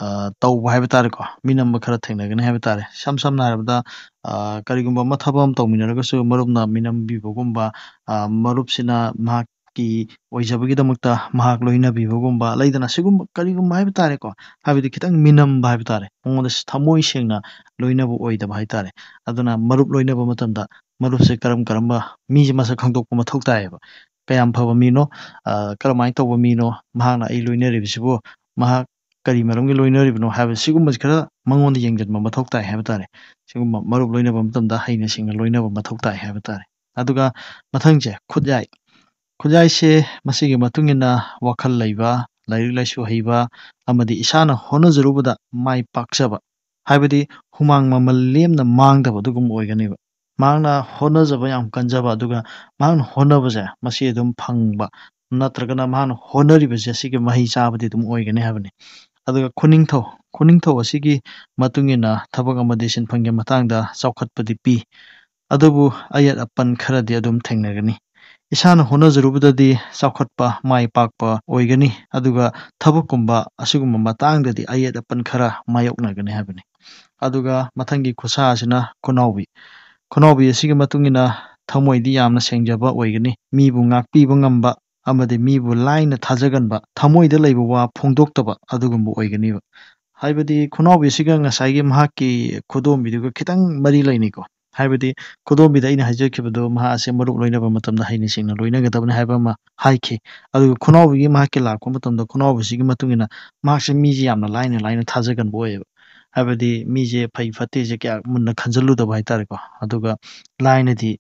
ꯑ, ꯇꯧꯕ ꯍꯥꯏꯕ ꯇꯥꯔꯦꯀꯣ꯫ ꯃꯤꯅꯝꯕ ꯈꯔ ꯊꯦꯡꯅꯒꯅꯤ ꯍꯥꯏꯕ ꯇꯥꯔꯦ꯫ ꯏꯁꯝ ꯁꯝꯅ ꯍꯥꯏꯔꯕꯗ, ꯑ, ꯀꯔꯤꯒꯨꯝꯕ ꯑꯃ ꯊꯕꯛ ꯑꯃ ꯇꯧꯃꯤꯟꯅꯔꯒꯁꯨ ꯃꯔꯨꯞꯅ ꯃꯤꯅꯝꯕꯤꯕꯒꯨꯝꯕ, ꯑ, ꯃꯔꯨꯞꯁꯤꯅ ꯃꯍꯥꯛ ꯃꯍꯥꯛꯀꯤ ꯑꯣꯏꯖꯕꯒꯤꯗꯃꯛꯇ ꯃꯍꯥꯛ ꯂꯣꯏꯅꯕꯤꯕꯒꯨꯝꯕ ꯂꯩꯗꯅ, ꯁꯤꯒꯨꯝꯕ ꯀꯔꯤꯒꯨꯝꯕ ꯍꯥꯏꯕ ꯇꯥꯔꯦꯀꯣ, ꯍꯥꯏꯕꯗꯤ ꯈꯤꯇꯪ ꯃꯤꯅꯝꯕ ꯍꯥꯏꯕ ꯇꯥꯔꯦ, ꯃꯉꯣꯟꯗ ꯊꯃꯣꯏ ꯁꯦꯡꯅ ꯂꯣꯏꯅꯕ ꯑꯣꯏꯗꯕ ꯍꯥꯏ ꯇꯥꯔꯦ꯫ ꯑꯗꯨꯅ ꯃꯔꯨꯞ ꯂꯣꯏꯅꯕ ꯃꯇꯝꯗ ꯃꯔꯨꯞꯁꯦ ꯀꯔꯝ ꯀꯔꯝꯕ ꯃꯤꯁꯦ ꯃꯁꯛ ꯈꯪꯗꯣꯛꯄ ꯃꯊꯧ ꯇꯥꯏꯌꯦꯕ꯫ ꯀꯌꯥꯝ ꯐꯕ ꯃꯤꯅꯣ, ꯑ, ꯀꯔꯝꯍꯥꯏꯅ ꯇꯧꯕ ꯃꯤꯅꯣ, ꯃꯍꯥꯛꯅ ꯑꯩ ꯂꯣꯏꯅꯔꯤꯕꯁꯤꯕꯨ ꯃꯍꯥꯛ ꯀꯔꯤ ꯃꯔꯝꯒꯤ ꯂꯣꯏꯅꯔꯤꯕꯅꯣ ꯍꯥꯏꯕ ꯁꯤꯒꯨꯝꯕꯁꯤ ꯈꯔ ꯃꯉꯣꯟꯗ ꯌꯦꯡꯁꯤꯟꯕ ꯃꯊꯧ ꯇꯥꯏ ꯍꯥꯏꯕ ꯇꯥꯔꯦ꯫ ꯁꯤꯒꯨꯝꯕ ꯃꯔꯨꯞ ꯂꯣꯏꯅꯕ ꯃꯇꯝꯗ ꯍꯩꯅ ꯁꯤꯡꯅ ꯂꯣꯏꯅꯕ ꯃꯊꯧ ꯇꯥꯏ ꯍꯥꯏꯕ ꯇꯥꯔꯦ꯫ ꯑꯗꯨꯒ ꯃꯊꯪꯁꯦ ꯈꯨꯠꯌꯥꯏ꯫ ꯈꯨꯠꯌꯥꯏꯁꯦ ꯃꯁꯤꯒꯤ ꯃꯇꯨꯡ ꯏꯟꯅ ꯋꯥꯈꯜ ꯂꯩꯕ, ꯂꯥꯏꯔꯤꯛ ꯂꯥꯏꯁꯨ ꯍꯩꯕ ꯑꯃꯗꯤ ꯏꯁꯥꯅ ꯍꯣꯠꯅꯖꯔꯨꯕꯗ ꯃꯥꯏ ꯄꯥꯛꯆꯕ, ꯍꯥꯏꯕꯗꯤ ꯍꯨꯃꯥꯡ ꯃꯃꯜ ꯂꯦꯝꯅ ꯃꯥꯡꯗꯕ ꯑꯗꯨꯒꯨꯝꯕ ꯑꯣꯏꯒꯅꯦꯕ꯫ ꯃꯍꯥꯛꯅ ꯍꯣꯠꯅꯖꯕ ꯌꯥꯝ ꯀꯟꯖꯕ, ꯑꯗꯨꯒ ꯃꯍꯥꯛꯅ ꯍꯣꯠꯅꯕꯁꯦ ꯃꯁꯤ ꯑꯗꯨꯝ ꯐꯪꯕ, ꯅꯠꯇ꯭ꯔꯒꯅ ꯃꯍꯥꯛꯅ ꯍꯣꯠꯅꯔꯤꯕꯁꯦ ꯁꯤꯒꯤ ꯃꯍꯩ ꯆꯥꯕꯗꯤ ꯑꯗꯨꯝ ꯑꯣꯏꯒꯅꯤ ꯍꯥꯏꯕꯅꯤ꯫ ꯑꯗꯨꯒ ꯈꯨꯅꯤꯡꯊꯧ, ꯈꯨꯅꯤꯡꯊꯧ ꯑꯁꯤꯒꯤ ꯃꯇꯨꯡ ꯏꯟꯅ ꯊꯕꯛ ꯑꯃꯗꯤ ꯁꯤꯟꯐꯝꯒꯤ ꯃꯇꯥꯡꯗ ꯆꯥꯎꯈꯠꯄꯗꯤ ꯄꯤ, ꯑꯗꯨꯕꯨ ꯑꯌꯦꯠ ꯑꯄꯟ ꯈꯔꯗꯤ ꯑꯗꯨꯝ ꯊꯦꯡꯅꯒꯅꯤ꯫ ꯏꯁꯥꯅ ꯍꯣꯠꯅꯖꯔꯨꯕꯗꯗꯤ ꯆꯥꯎꯈꯠꯄ, ꯃꯥꯏ ꯄꯥꯛꯄ ꯑꯣꯏꯒꯅꯤ, ꯑꯗꯨꯒ ꯊꯕꯛꯀꯨꯝꯕ ꯑꯁꯤꯒꯨꯝꯕ ꯃꯇꯥꯡꯗꯗꯤ ꯑꯌꯦꯠ ꯑꯄꯟ ꯈꯔ ꯃꯥꯌꯣꯛꯅꯒꯅꯤ ꯍꯥꯏꯕꯅꯤ꯫ ꯑꯗꯨꯒ ꯃꯊꯪꯒꯤ ꯈꯨꯠꯁꯥ ꯑꯁꯤꯅ ꯈꯨꯅꯥꯎꯕꯤ꯫ ꯈꯨꯅꯥꯎꯕꯤ ꯑꯁꯤꯒꯤ ꯃꯇꯨꯡ ꯏꯟꯅ ꯊꯃꯣꯏꯗꯤ ꯌꯥꯝꯅ ꯁꯦꯡꯖꯕ ꯑꯣꯏꯒꯅꯤ, ꯃꯤꯕꯨ ꯉꯥꯛꯄꯤꯕ ꯉꯝꯕ ꯑꯃꯗꯤ ꯃꯤꯕꯨ ꯂꯥꯏꯅ ꯊꯥꯖꯒꯟꯕ, ꯊꯃꯣꯏꯗ ꯂꯩꯕ ꯋꯥ ꯐꯣꯡꯗꯣꯛꯇꯕ ꯑꯗꯨꯒꯨꯝꯕ ꯑꯣꯏꯒꯅꯤꯕ꯫ ꯍꯥꯏꯕꯗꯤ ꯈꯨꯅꯥꯎꯕꯤꯁꯤꯒ ꯉꯁꯥꯏꯒꯤ ꯃꯍꯥꯛꯀꯤ ꯈꯨꯗꯣꯝꯕꯤꯗꯨꯒ ꯈꯤꯇꯪ ꯃꯔꯤ ꯂꯩꯅꯩꯀꯣ꯫ ꯍꯥꯏꯕꯗꯤ ꯈꯨꯗꯣꯝꯕꯤꯗ ꯑꯩꯅ ꯍꯥꯏꯖꯈꯤꯕꯗꯣ, ꯃꯍꯥꯛ ꯑꯁꯦ ꯃꯔꯨꯞ ꯂꯣꯏꯅꯕ ꯃꯇꯝꯗ ꯍꯩꯅ ꯁꯤꯡꯅ ꯂꯣꯏꯅꯒꯗꯕꯅꯤ ꯍꯥꯏꯕ ꯑꯃ ꯍꯥꯏꯈꯤ꯫ ꯑꯗꯨꯒ ꯈꯨꯅꯥꯎꯕꯤꯒꯤ ꯃꯍꯥꯛꯀꯤ ꯂꯥꯛꯄ ꯃꯇꯝꯗ ꯈꯨꯅꯥꯎꯕꯤꯁꯤꯒꯤ ꯃꯇꯨꯡ ꯏꯟꯅ ꯃꯍꯥꯛꯁꯦ ꯃꯤꯁꯦ ꯌꯥꯝꯅ ꯂꯥꯏꯅ ꯂꯥꯏꯅ ꯊꯥꯖꯒꯟꯕ ꯑꯣꯏꯌꯦꯕ꯫ ꯍꯥꯏꯕꯗꯤ ꯃꯤꯁꯦ ꯐꯩ ꯐꯠꯇꯦꯁꯦ ꯀꯌꯥ ꯃꯨꯟꯅ ꯈꯟꯖꯜꯂꯨꯗꯕ ꯍꯥꯏꯇꯥꯔꯦꯀꯣ꯫ ꯑꯗꯨꯒ ꯂꯥꯏꯅꯗꯤ,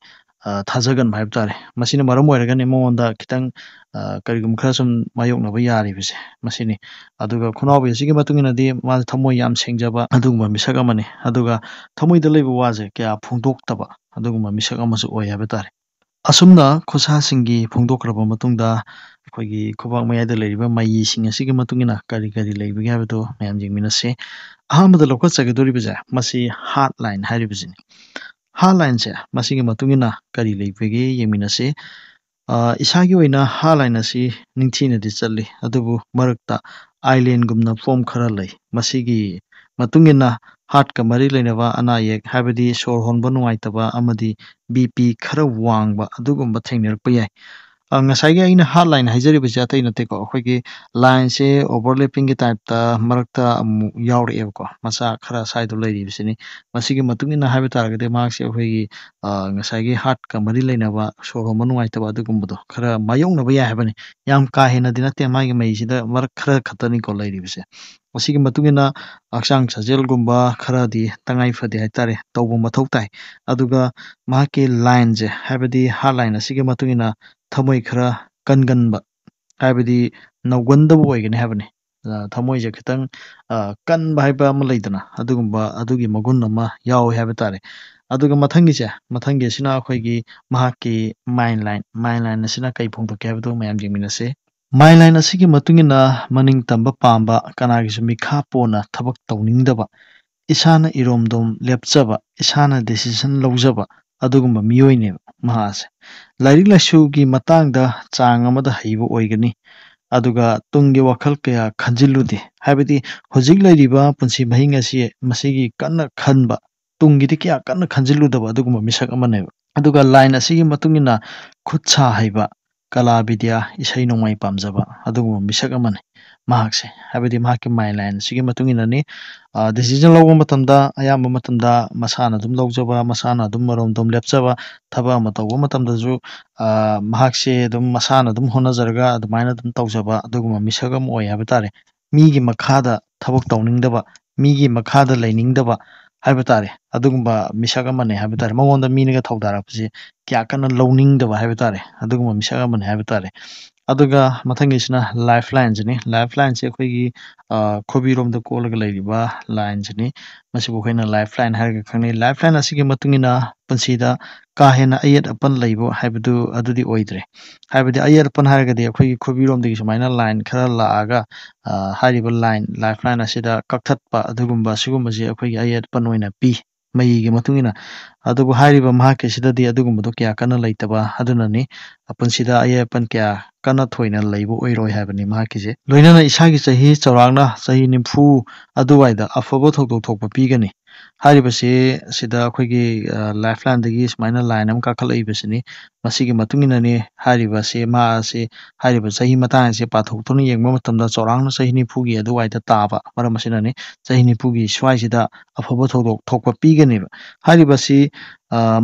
ꯑ, ꯊꯥꯖꯒꯟꯕ ꯍꯥꯏꯕ ꯇꯥꯔꯦ꯫ ꯃꯁꯤꯅ ꯃꯔꯝ ꯑꯣꯏꯔꯒꯅꯤ ꯃꯉꯣꯟꯗ ꯈꯤꯇꯪ, ꯑ, ꯀꯔꯤꯒꯨꯝꯕ ꯈꯔ ꯁꯨꯝ ꯃꯥꯌꯣꯛꯅꯕ ꯌꯥꯔꯤꯕꯁꯦ ꯃꯁꯤꯅꯤ꯫ ꯑꯗꯨꯒ ꯈꯨꯅꯥꯎꯕꯤ ꯑꯁꯤꯒꯤ ꯃꯇꯨꯡ ꯏꯟꯅꯗꯤ ꯃꯥꯁꯦ ꯊꯃꯣꯏ ꯌꯥꯝ ꯁꯦꯡꯖꯕ ꯑꯗꯨꯒꯨꯝꯕ ꯃꯤꯁꯛ ꯑꯃꯅꯤ꯫ ꯑꯗꯨꯒ ꯊꯃꯣꯏꯗ ꯂꯩꯕ ꯋꯥꯁꯦ ꯀꯌꯥ ꯐꯣꯡꯗꯣꯛꯇꯕ ꯑꯗꯨꯒꯨꯝꯕ ꯃꯤꯁꯛ ꯑꯃꯁꯨ ꯑꯣꯏ ꯍꯥꯏꯕ ꯇꯥꯔꯦ꯫ ꯑꯁꯨꯝꯅ ꯈꯨꯠꯁꯥꯁꯤꯡꯒꯤ ꯐꯣꯡꯗꯣꯛꯈ꯭ꯔꯕ ꯃꯇꯨꯡꯗ ꯑꯩꯈꯣꯏꯒꯤ ꯈꯨꯕꯥꯛ ꯃꯌꯥꯏꯗ ꯂꯩꯔꯤꯕ ꯃꯌꯤꯁꯤꯡ ꯑꯁꯤꯒꯤ ꯃꯇꯨꯡ ꯏꯟꯅ ꯀꯔꯤ ꯀꯔꯤ ꯂꯩꯕꯒꯦ ꯍꯥꯏꯕꯗꯨ ꯃꯌꯥꯝ ꯌꯦꯡꯃꯤꯟꯅꯁꯤ꯫ ꯑꯍꯥꯟꯕꯗ ꯂꯧꯈꯠꯆꯒꯗꯧꯔꯤꯕꯁꯦ ꯃꯁꯤ heart line ꯍꯥꯏꯔꯤꯕꯁꯤꯅꯤ꯫ Heart lineꯁꯦ ꯃꯁꯤꯒꯤ ꯃꯇꯨꯡ ꯏꯟꯅ ꯀꯔꯤ ꯂꯩꯕꯒꯦ ꯌꯦꯡꯃꯤꯟꯅꯁꯤ꯫ ꯑ, ꯏꯁꯥꯒꯤ ꯑꯣꯏꯅ heart line ꯑꯁꯤ ꯅꯤꯡꯊꯤꯅꯗꯤ ꯆꯠꯂꯤ, ꯑꯗꯨꯕꯨ ꯃꯔꯛꯇ islandꯒꯨꯝꯅ form ꯈꯔ ꯂꯩ꯫ ꯃꯁꯤꯒꯤ ꯃꯇꯨꯡ ꯏꯟꯅ heartꯀ ꯃꯔꯤ ꯂꯩꯅꯕ ꯑꯅꯥ ꯑꯌꯦꯛ, ꯍꯥꯏꯕꯗꯤ ꯁꯣꯔ ꯍꯣꯟꯕ ꯅꯨꯡꯉꯥꯏꯇꯕ ꯑꯃꯗꯤ BP ꯈꯔ ꯋꯥꯡꯕ ꯑꯗꯨꯒꯨꯝꯕ ꯊꯦꯡꯅꯔꯛꯄ ꯌꯥꯏ꯫ ꯑ, ꯉꯁꯥꯏꯒꯤ ꯑꯩꯅ ꯍꯥꯔꯠ ꯂꯥꯏꯟ ꯍꯥꯏꯖꯔꯤꯕꯁꯦ ꯑꯇꯩ ꯅꯠꯇꯦꯀꯣ, ꯑꯩꯈꯣꯏꯒꯤ ꯂꯥꯏꯟꯁꯦ ꯑꯣꯚꯔꯂꯦꯄꯤꯡꯒꯤ ꯇꯥꯏꯞꯇ ꯃꯔꯛꯇ ꯑꯃꯨꯛ ꯌꯥꯎꯔꯛꯑꯦꯕꯀꯣ, ꯃꯆꯥ ꯈꯔ ꯁ꯭ꯋꯥꯏꯗ ꯂꯩꯔꯤꯕꯁꯤꯅꯤ꯫ ꯃꯁꯤꯒꯤ ꯃꯇꯨꯡ ꯏꯟꯅ ꯍꯥꯏꯕ ꯇꯥꯔꯒꯗꯤ ꯃꯍꯥꯛꯁꯦ ꯑꯩꯈꯣꯏꯒꯤ, ꯑ, ꯉꯁꯥꯏꯒꯤ ꯍꯥꯔꯠꯀ ꯃꯔꯤ ꯂꯩꯅꯕ, ꯁꯣꯔ ꯍꯣꯟꯕ ꯅꯨꯡꯉꯥꯏꯇꯕ ꯑꯗꯨꯒꯨꯝꯕꯗꯣ ꯈꯔ ꯃꯥꯌꯣꯛꯅꯕ ꯌꯥꯏ ꯍꯥꯏꯕꯅꯤ꯫ ꯌꯥꯝ ꯀꯥ ꯍꯦꯟꯅꯗꯤ ꯅꯠꯇꯦ, ꯃꯥꯒꯤ ꯃꯩꯁꯤꯗ ꯃꯔꯛ ꯈꯔ ꯈꯛꯇꯅꯤꯀꯣ ꯂꯩꯔꯤꯕꯁꯦ꯫ ꯃꯁꯤꯒꯤ ꯃꯇꯨꯡ ꯏꯟꯅ ꯍꯛꯆꯥꯡ ꯁꯥꯖꯦꯜꯒꯨꯝꯕ ꯈꯔꯗꯤ ꯇꯉꯥꯏ ꯐꯗꯦ ꯍꯥꯏꯇꯥꯔꯦ, ꯇꯧꯕ ꯃꯊꯧ ꯇꯥꯏ꯫ ꯑꯗꯨꯒ ꯃꯍꯥꯛꯀꯤ ꯂꯥꯏꯟꯁꯦ, ꯍꯥꯏꯕꯗꯤ ꯍꯥꯔꯠ ꯂꯥꯏꯟ ꯑꯁꯤꯒꯤ ꯃꯇꯨꯡ ꯏꯟꯅ ꯊꯃꯣꯏ ꯈꯔ ꯀꯟꯒꯟꯕ, ꯍꯥꯏꯕꯗꯤ ꯅꯧꯒꯟꯗꯕ ꯑꯣꯏꯒꯅꯤ ꯍꯥꯏꯕꯅꯤ꯫ ꯑ, ꯊꯃꯣꯏꯁꯦ ꯈꯤꯇꯪ, ꯑ, ꯀꯟꯕ ꯍꯥꯏꯕ ꯑꯃ ꯂꯩꯗꯅ, ꯑꯗꯨꯒꯨꯝꯕ, ꯑꯗꯨꯒꯤ ꯃꯒꯨꯟ ꯑꯃ ꯌꯥꯎꯋꯦ ꯍꯥꯏꯕ ꯇꯥꯔꯦ꯫ ꯑꯗꯨꯒ ꯃꯊꯪꯒꯤꯁꯦ, ꯃꯊꯪꯒꯤ ꯑꯁꯤꯅ ꯑꯩꯈꯣꯏꯒꯤ ꯃꯍꯥꯛꯀꯤ ꯃꯥꯏꯟ ꯂꯥꯏꯟ, ꯃꯥꯏꯟ ꯂꯥꯏꯟ ꯑꯁꯤꯅ ꯀꯩ ꯐꯣꯡꯗꯣꯛꯀꯦ ꯍꯥꯏꯕꯗꯨ ꯃꯌꯥꯝ ꯌꯦꯡꯃꯤꯟꯅꯁꯤ꯫ ꯃꯥꯏꯟ ꯂꯥꯏꯟ ꯑꯁꯤꯒꯤ ꯃꯇꯨꯡ ꯏꯟꯅ ꯃꯅꯤꯡ ꯇꯝꯕ ꯄꯥꯝꯕ, ꯀꯅꯥꯒꯤꯁꯨ ꯃꯤꯈꯥ ꯄꯣꯟꯅ ꯊꯕꯛ ꯇꯧꯅꯤꯡꯗꯕ, ꯏꯁꯥꯅ ꯏꯔꯣꯝꯗꯣꯝ ꯂꯦꯞꯆꯕ, ꯏꯁꯥꯅ ꯗꯤꯁꯤꯖꯟ ꯂꯧꯖꯕ ꯑꯗꯨꯒꯨꯝꯕ ꯃꯤꯑꯣꯏꯅꯦꯕ ꯃꯍꯥꯛ ꯑꯁꯦ꯫ ꯂꯥꯏꯔꯤꯛ ꯂꯥꯏꯁꯨꯒꯤ ꯃꯇꯥꯡꯗ ꯆꯥꯡ ꯑꯃꯗ ꯍꯩꯕ ꯑꯣꯏꯒꯅꯤ꯫ ꯑꯗꯨꯒ ꯇꯨꯡꯒꯤ ꯋꯥꯈꯜ ꯀꯌꯥ ꯈꯟꯖꯤꯜꯂꯨꯗꯦ꯫ ꯍꯥꯏꯕꯗꯤ ꯍꯧꯖꯤꯛ ꯂꯩꯔꯤꯕ ꯄꯨꯟꯁꯤ ꯃꯍꯤꯡ ꯑꯁꯤ ꯃꯁꯤꯒꯤ ꯀꯟꯅ ꯈꯟꯕ, ꯇꯨꯡꯒꯤꯗꯤ ꯀꯌꯥ ꯀꯟꯅ ꯈꯟꯖꯤꯜꯂꯨꯗꯕ ꯑꯗꯨꯒꯨꯝꯕ ꯃꯤꯁꯛ ꯑꯃꯅꯦꯕ꯫ ꯑꯗꯨꯒ ꯂꯥꯏꯟ ꯑꯁꯤꯒꯤ ꯃꯇꯨꯡ ꯏꯟꯅ ꯈꯨꯠ ꯁꯥ ꯍꯩꯕ, ꯀꯂꯥ ꯕꯤꯗ꯭ꯌꯥ, ꯏꯁꯩ ꯅꯣꯡꯃꯥꯏ ꯄꯥꯝꯖꯕ ꯑꯗꯨꯒꯨꯝꯕ ꯃꯤꯁꯛ ꯑꯃꯅꯤ ꯃꯍꯥꯛꯁꯦ꯫ ꯍꯥꯏꯕꯗꯤ ꯃꯍꯥꯛꯀꯤ ꯃꯥꯏꯟ ꯂꯥꯏꯟ ꯑꯁꯤꯒꯤ ꯃꯇꯨꯡ ꯏꯟꯅꯅꯤ꯫ ꯑ, ꯗꯤꯁꯤꯖꯟ ꯂꯧꯕ ꯃꯇꯝꯗ ꯑꯌꯥꯝꯕ ꯃꯇꯝꯗ ꯃꯁꯥꯅ ꯑꯗꯨꯝ ꯂꯧꯖꯕ, ꯃꯁꯥꯅ ꯑꯗꯨꯝ ꯃꯔꯣꯝꯗꯣꯝ ꯂꯦꯞꯆꯕ, ꯊꯕꯛ ꯑꯃ ꯇꯧꯕ ꯃꯇꯝꯗꯁꯨ, ꯑ, ꯃꯍꯥꯛꯁꯦ ꯑꯗꯨꯝ ꯃꯁꯥꯅ ꯑꯗꯨꯝ ꯍꯣꯠꯅꯖꯔꯒ ꯑꯗꯨꯃꯥꯏꯅ ꯑꯗꯨꯝ ꯇꯧꯖꯕ ꯑꯗꯨꯒꯨꯝꯕ ꯃꯤꯁꯛ ꯑꯃ ꯑꯣꯏ ꯍꯥꯏꯕ ꯇꯥꯔꯦ꯫ ꯃꯤꯒꯤ ꯃꯈꯥꯗ ꯊꯕꯛ ꯇꯧꯅꯤꯡꯗꯕ, ꯃꯤꯒꯤ ꯃꯈꯥꯗ ꯂꯩꯅꯤꯡꯗꯕ ꯍꯥꯏꯕ ꯇꯥꯔꯦ, ꯑꯗꯨꯒꯨꯝꯕ ꯃꯤꯁꯛ ꯑꯃꯅꯦ ꯍꯥꯏꯕ ꯇꯥꯔꯦ꯫ ꯃꯉꯣꯟꯗ ꯃꯤꯅꯒ ꯊꯧꯗꯥꯔꯛꯄꯁꯦ ꯀꯌꯥ ꯀꯟꯅ ꯂꯧꯅꯤꯡꯗꯕ ꯍꯥꯏꯕ ꯇꯥꯔꯦ, ꯑꯗꯨꯒꯨꯝꯕ ꯃꯤꯁꯛ ꯑꯃꯅꯦ ꯍꯥꯏꯕ ꯇꯥꯔꯦ꯫ ꯑꯗꯨꯒ ꯃꯊꯪꯒꯤꯁꯤꯅ ꯂꯥꯏꯐ ꯂꯥꯏꯟꯁꯤꯅꯤ꯫ ꯂꯥꯏꯐ ꯂꯥꯏꯟꯁꯦ ꯑꯩꯈꯣꯏꯒꯤ, ꯑ, ꯈꯣꯏꯕꯤꯔꯣꯝꯗ ꯀꯣꯜꯂꯒ ꯂꯩꯔꯤꯕ ꯂꯥꯏꯟꯁꯤꯅꯤ꯫ ꯃꯁꯤꯕꯨ ꯑꯩꯈꯣꯏꯅ ꯂꯥꯏꯐ ꯂꯥꯏꯟ ꯍꯥꯏꯔꯒ ꯈꯪꯅꯩ꯫ ꯂꯥꯏꯐ ꯂꯥꯏꯟ ꯑꯁꯤꯒꯤ ꯃꯇꯨꯡ ꯏꯟꯅ ꯄꯨꯟꯁꯤꯗ ꯀꯥ ꯍꯦꯟꯅ ꯑꯌꯦꯠ ꯑꯄꯟ ꯂꯩꯕ ꯍꯥꯏꯕꯗꯨ ꯑꯗꯨꯗꯤ ꯑꯣꯏꯗ꯭ꯔꯦ꯫ ꯍꯥꯏꯕꯗꯤ ꯑꯌꯦꯠ ꯑꯄꯟ ꯍꯥꯏꯔꯒꯗꯤ ꯑꯩꯈꯣꯏꯒꯤ ꯈꯣꯏꯕꯤꯔꯣꯝꯗꯒꯤ ꯁꯨꯃꯥꯏꯅ ꯂꯥꯏꯟ ꯈꯔ ꯂꯥꯛꯑꯒ, ꯑ, ꯍꯥꯏꯔꯤꯕ ꯂꯥꯏꯟ, ꯂꯥꯏꯐ ꯂꯥꯏꯟ ꯑꯁꯤꯗ ꯀꯛꯊꯠꯄ ꯑꯗꯨꯒꯨꯝꯕ ꯁꯤꯒꯨꯝꯕꯁꯤ ꯑꯩꯈꯣꯏꯒꯤ ꯑꯌꯦꯠ ꯑꯄꯟ ꯑꯣꯏꯅ ꯄꯤ꯫ ꯃꯩꯒꯤ ꯃꯇꯨꯡ ꯏꯟꯅ꯫ ꯑꯗꯨꯕꯨ ꯍꯥꯏꯔꯤꯕ ꯃꯍꯥꯛꯀꯤꯁꯤꯗꯗꯤ ꯑꯗꯨꯒꯨꯝꯕꯗꯣ ꯀꯌꯥ ꯀꯟꯅ ꯂꯩꯇꯕ ꯑꯗꯨꯅꯅꯤ꯫ ꯄꯨꯟꯁꯤꯗ ꯑꯌꯦꯠ ꯑꯄꯟ ꯀꯌꯥ ꯀꯟꯅ ꯊꯣꯏꯅ ꯂꯩꯕ ꯑꯣꯏꯔꯣꯏ ꯍꯥꯏꯕꯅꯤ ꯃꯍꯥꯛꯀꯤꯁꯦ꯫ ꯂꯣꯏꯅꯅ ꯏꯁꯥꯒꯤ ꯆꯍꯤ ꯆꯥꯎꯔꯥꯛꯅ ꯆꯍꯤ ꯅꯤꯐꯨ ꯑꯗꯨꯋꯥꯏꯗ ꯑꯐꯕ ꯊꯧꯗꯣꯛ ꯊꯣꯛꯄ ꯄꯤꯒꯅꯤ꯫ ꯍꯥꯏꯔꯤꯕꯁꯤ ꯁꯤꯗ ꯑꯩꯈꯣꯏꯒꯤ ꯂꯥꯏꯐ ꯂꯥꯏꯟꯗꯒꯤ ꯁꯨꯃꯥꯏꯅ ꯂꯥꯏꯟ ꯑꯃ ꯀꯥꯈꯠꯂꯛꯏꯕꯁꯤꯅꯤ꯫ ꯃꯁꯤꯒꯤ ꯃꯇꯨꯡ ꯏꯟꯅꯅꯤ ꯍꯥꯏꯔꯤꯕꯁꯤ ꯃꯥ ꯑꯁꯤ ꯍꯥꯏꯔꯤꯕ ꯆꯍꯤ ꯃꯇꯥꯡ ꯑꯁꯤ ꯄꯥꯊꯣꯛꯇꯨꯅ ꯌꯦꯡꯕ ꯃꯇꯝꯗ ꯆꯥꯎꯔꯥꯛꯅ ꯆꯍꯤ ꯅꯤꯐꯨꯒꯤ ꯑꯗꯨꯋꯥꯏꯗ ꯇꯥꯕ ꯃꯔꯝ ꯑꯁꯤꯅꯅꯤ꯫ ꯆꯍꯤ ꯅꯤꯐꯨꯒꯤ ꯁ꯭ꯋꯥꯏꯁꯤꯗ ꯑꯐꯕ ꯊꯧꯗꯣꯛ ꯊꯣꯛꯄ ꯄꯤꯒꯅꯦꯕ꯫ ꯍꯥꯏꯔꯤꯕꯁꯤ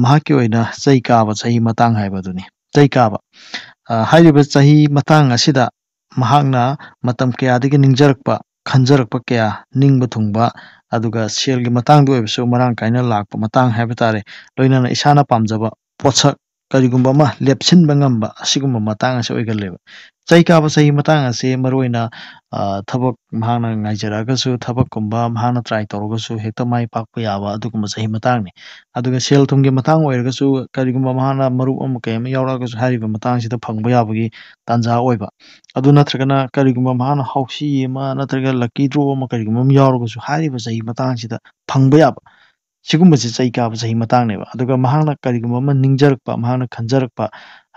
ꯃꯍꯥꯛꯀꯤ ꯑꯣꯏꯅ ꯆꯩ ꯀꯥꯕ ꯆꯍꯤ ꯃꯇꯥꯡ ꯍꯥꯏꯕꯗꯨꯅꯤ꯫ ꯆꯩ ꯀꯥꯕ ꯍꯥꯏꯔꯤꯕ ꯆꯍꯤ ꯃꯇꯥꯡ ꯑꯁꯤꯗ ꯃꯍꯥꯛꯅ ꯃꯇꯝ ꯀꯌꯥꯗꯒꯤ ꯅꯤꯡꯖꯔꯛꯄ, ꯈꯟꯖꯔꯛꯄ ꯀꯌꯥ, ꯅꯤꯡꯕ ꯊꯨꯡꯕ, ꯑꯗꯨꯒ ꯁꯦꯜꯒꯤ ꯃꯇꯥꯡꯗ ꯑꯣꯏꯕꯁꯨ ꯃꯔꯥꯡ ꯀꯥꯏꯅ ꯂꯥꯛꯄ ꯃꯇꯥꯡ ꯍꯥꯏꯕ ꯇꯥꯔꯦ꯫ ꯂꯣꯏꯅꯅ ꯏꯁꯥꯅ ꯄꯥꯝꯖꯕ ꯄꯣꯠꯁꯛ ꯀꯔꯤꯒꯨꯝꯕ ꯑꯃ ꯂꯦꯞꯁꯤꯟꯕ ꯉꯝꯕ ꯑꯁꯤꯒꯨꯝꯕ ꯃꯇꯥꯡ ꯑꯁꯤ ꯑꯣꯏꯒꯜꯂꯦꯕ꯫ ꯆꯩ ꯀꯥꯕ ꯆꯍꯤ ꯃꯇꯥꯡ ꯑꯁꯤ ꯃꯔꯨꯑꯣꯏꯅ ꯊꯕꯛ ꯃꯍꯥꯛꯅ ꯉꯥꯏꯖꯔꯛꯑꯒꯁꯨ, ꯊꯕꯛꯀꯨꯝꯕ ꯃꯍꯥꯛꯅ ꯇ꯭ꯔꯥꯏ ꯇꯧꯔꯒꯁꯨ ꯍꯦꯛꯇ ꯃꯥꯏ ꯄꯥꯛꯄ ꯌꯥꯕ ꯑꯗꯨꯒꯨꯝꯕ ꯆꯍꯤ ꯃꯇꯥꯡꯅꯤ꯫ ꯑꯗꯨꯒ ꯁꯦꯜ ꯊꯨꯝꯒꯤ ꯃꯇꯥꯡ ꯑꯣꯏꯔꯒꯁꯨ ꯀꯔꯤꯒꯨꯝꯕ ꯃꯍꯥꯛꯅ ꯃꯔꯨꯞ ꯑꯃ ꯀꯩ ꯑꯃ ꯌꯥꯎꯔꯛꯑꯒꯁꯨ ꯍꯥꯏꯔꯤꯕ ꯃꯇꯥꯡꯁꯤꯗ ꯐꯪꯕ ꯌꯥꯕꯒꯤ ꯇꯥꯟꯖꯥ ꯑꯣꯏꯕ꯫ ꯑꯗꯨ ꯅꯠꯇ꯭ꯔꯒꯅ ꯀꯔꯤꯒꯨꯝꯕ ꯃꯍꯥꯛꯅ ꯍꯥꯎꯁꯤ ꯑꯃ ꯅꯠꯇ꯭ꯔꯒ ꯂꯛꯀꯤ ꯗ꯭ꯔꯣ ꯑꯃ ꯀꯔꯤꯒꯨꯝꯕ ꯑꯃ ꯌꯥꯎꯔꯒꯁꯨ ꯍꯥꯏꯔꯤꯕ ꯆꯍꯤ ꯃꯇꯥꯡꯁꯤꯗ ꯐꯪꯕ ꯌꯥꯕ꯫ ꯁꯤꯒꯨꯝꯕꯁꯤ ꯆꯩ ꯀꯥꯕ ꯆꯍꯤ ꯃꯇꯥꯡꯅꯦꯕ꯫ ꯑꯗꯨꯒ ꯃꯍꯥꯛꯅ ꯀꯔꯤꯒꯨꯝꯕ ꯑꯃ ꯅꯤꯡꯖꯔꯛꯄ, ꯃꯍꯥꯛꯅ ꯈꯟꯖꯔꯛꯄ,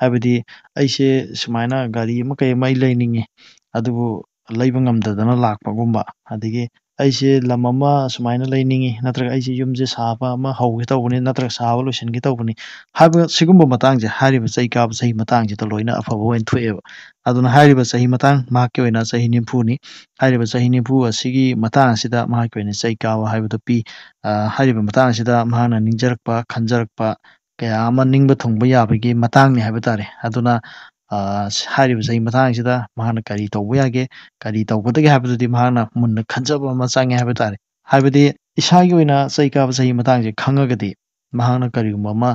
ꯍꯥꯏꯕꯗꯤ ꯑꯩꯁꯦ ꯁꯨꯃꯥꯏꯅ ꯒꯥꯔꯤ ꯑꯃ ꯀꯩ ꯑꯃ ꯑꯩ ꯂꯩꯅꯤꯡꯉꯤ, ꯑꯗꯨꯕꯨ ꯂꯩꯕ ꯉꯝꯗꯗꯅ ꯂꯥꯛꯄꯒꯨꯝꯕ, ꯑꯗꯒꯤ ꯑꯩꯁꯦ ꯂꯝ ꯑꯃ ꯁꯨꯃꯥꯏꯅ ꯂꯩꯅꯤꯡꯉꯤ, ꯅꯠꯇ꯭ꯔꯒ ꯑꯩꯁꯦ ꯌꯨꯝꯁꯦ ꯁꯥꯕ ꯑꯃ ꯍꯧꯒꯦ ꯇꯧꯕꯅꯤ, ꯅꯠꯇ꯭ꯔꯒ ꯁꯥꯕ ꯂꯣꯏꯁꯤꯟꯒꯦ ꯇꯧꯕꯅꯤ ꯍꯥꯏꯕ ꯁꯤꯒꯨꯝꯕ ꯃꯇꯥꯡꯁꯦ ꯍꯥꯏꯔꯤꯕ ꯆꯩ ꯀꯥꯕ ꯆꯍꯤ ꯃꯇꯥꯡꯁꯤꯗ ꯂꯣꯏꯅ ꯑꯐꯕ ꯑꯣꯏꯅ ꯊꯣꯛꯑꯦꯕ꯫ ꯑꯗꯨꯅ ꯍꯥꯏꯔꯤꯕ ꯆꯍꯤ ꯃꯇꯥꯡ ꯃꯍꯥꯛꯀꯤ ꯑꯣꯏꯅ ꯆꯍꯤ ꯅꯤꯐꯨꯅꯤ꯫ ꯍꯥꯏꯔꯤꯕ ꯆꯍꯤ ꯅꯤꯐꯨ ꯑꯁꯤꯒꯤ ꯃꯇꯥꯡ ꯑꯁꯤꯗ ꯃꯍꯥꯛꯀꯤ ꯑꯣꯏꯅ ꯆꯩ ꯀꯥꯕ ꯍꯥꯏꯕꯗꯨ ꯄꯤ꯫ ꯍꯥꯏꯔꯤꯕ ꯃꯇꯥꯡ ꯑꯁꯤꯗ ꯃꯍꯥꯛꯅ ꯅꯤꯡꯖꯔꯛꯄ, ꯈꯟꯖꯔꯛꯄ ꯀꯌꯥ ꯑꯃ ꯅꯤꯡꯕ ꯊꯨꯡꯕ ꯌꯥꯕꯒꯤ ꯃꯇꯥꯡꯅꯤ ꯍꯥꯏꯕ ꯇꯥꯔꯦ꯫ ꯑꯗꯨꯅ ꯍꯥꯏꯔꯤꯕ ꯆꯍꯤ ꯃꯇꯥꯡꯁꯤꯗ ꯃꯍꯥꯛꯅ ꯀꯔꯤ ꯇꯧꯕ ꯌꯥꯒꯦ, ꯀꯔꯤ ꯇꯧꯒꯗꯒꯦ ꯍꯥꯏꯕꯗꯨꯗꯤ ꯃꯍꯥꯛꯅ ꯃꯨꯟꯅ ꯈꯟꯖꯕ ꯑꯃ ꯆꯪꯉꯦ ꯍꯥꯏꯕ ꯇꯥꯔꯦ꯫ ꯍꯥꯏꯕꯗꯤ ꯏꯁꯥꯒꯤ ꯑꯣꯏꯅ ꯆꯩ ꯀꯥꯕ ꯆꯍꯤ ꯃꯇꯥꯡꯁꯦ ꯈꯪꯉꯒꯗꯤ ꯃꯍꯥꯛꯅ ꯀꯔꯤꯒꯨꯝꯕ ꯑꯃ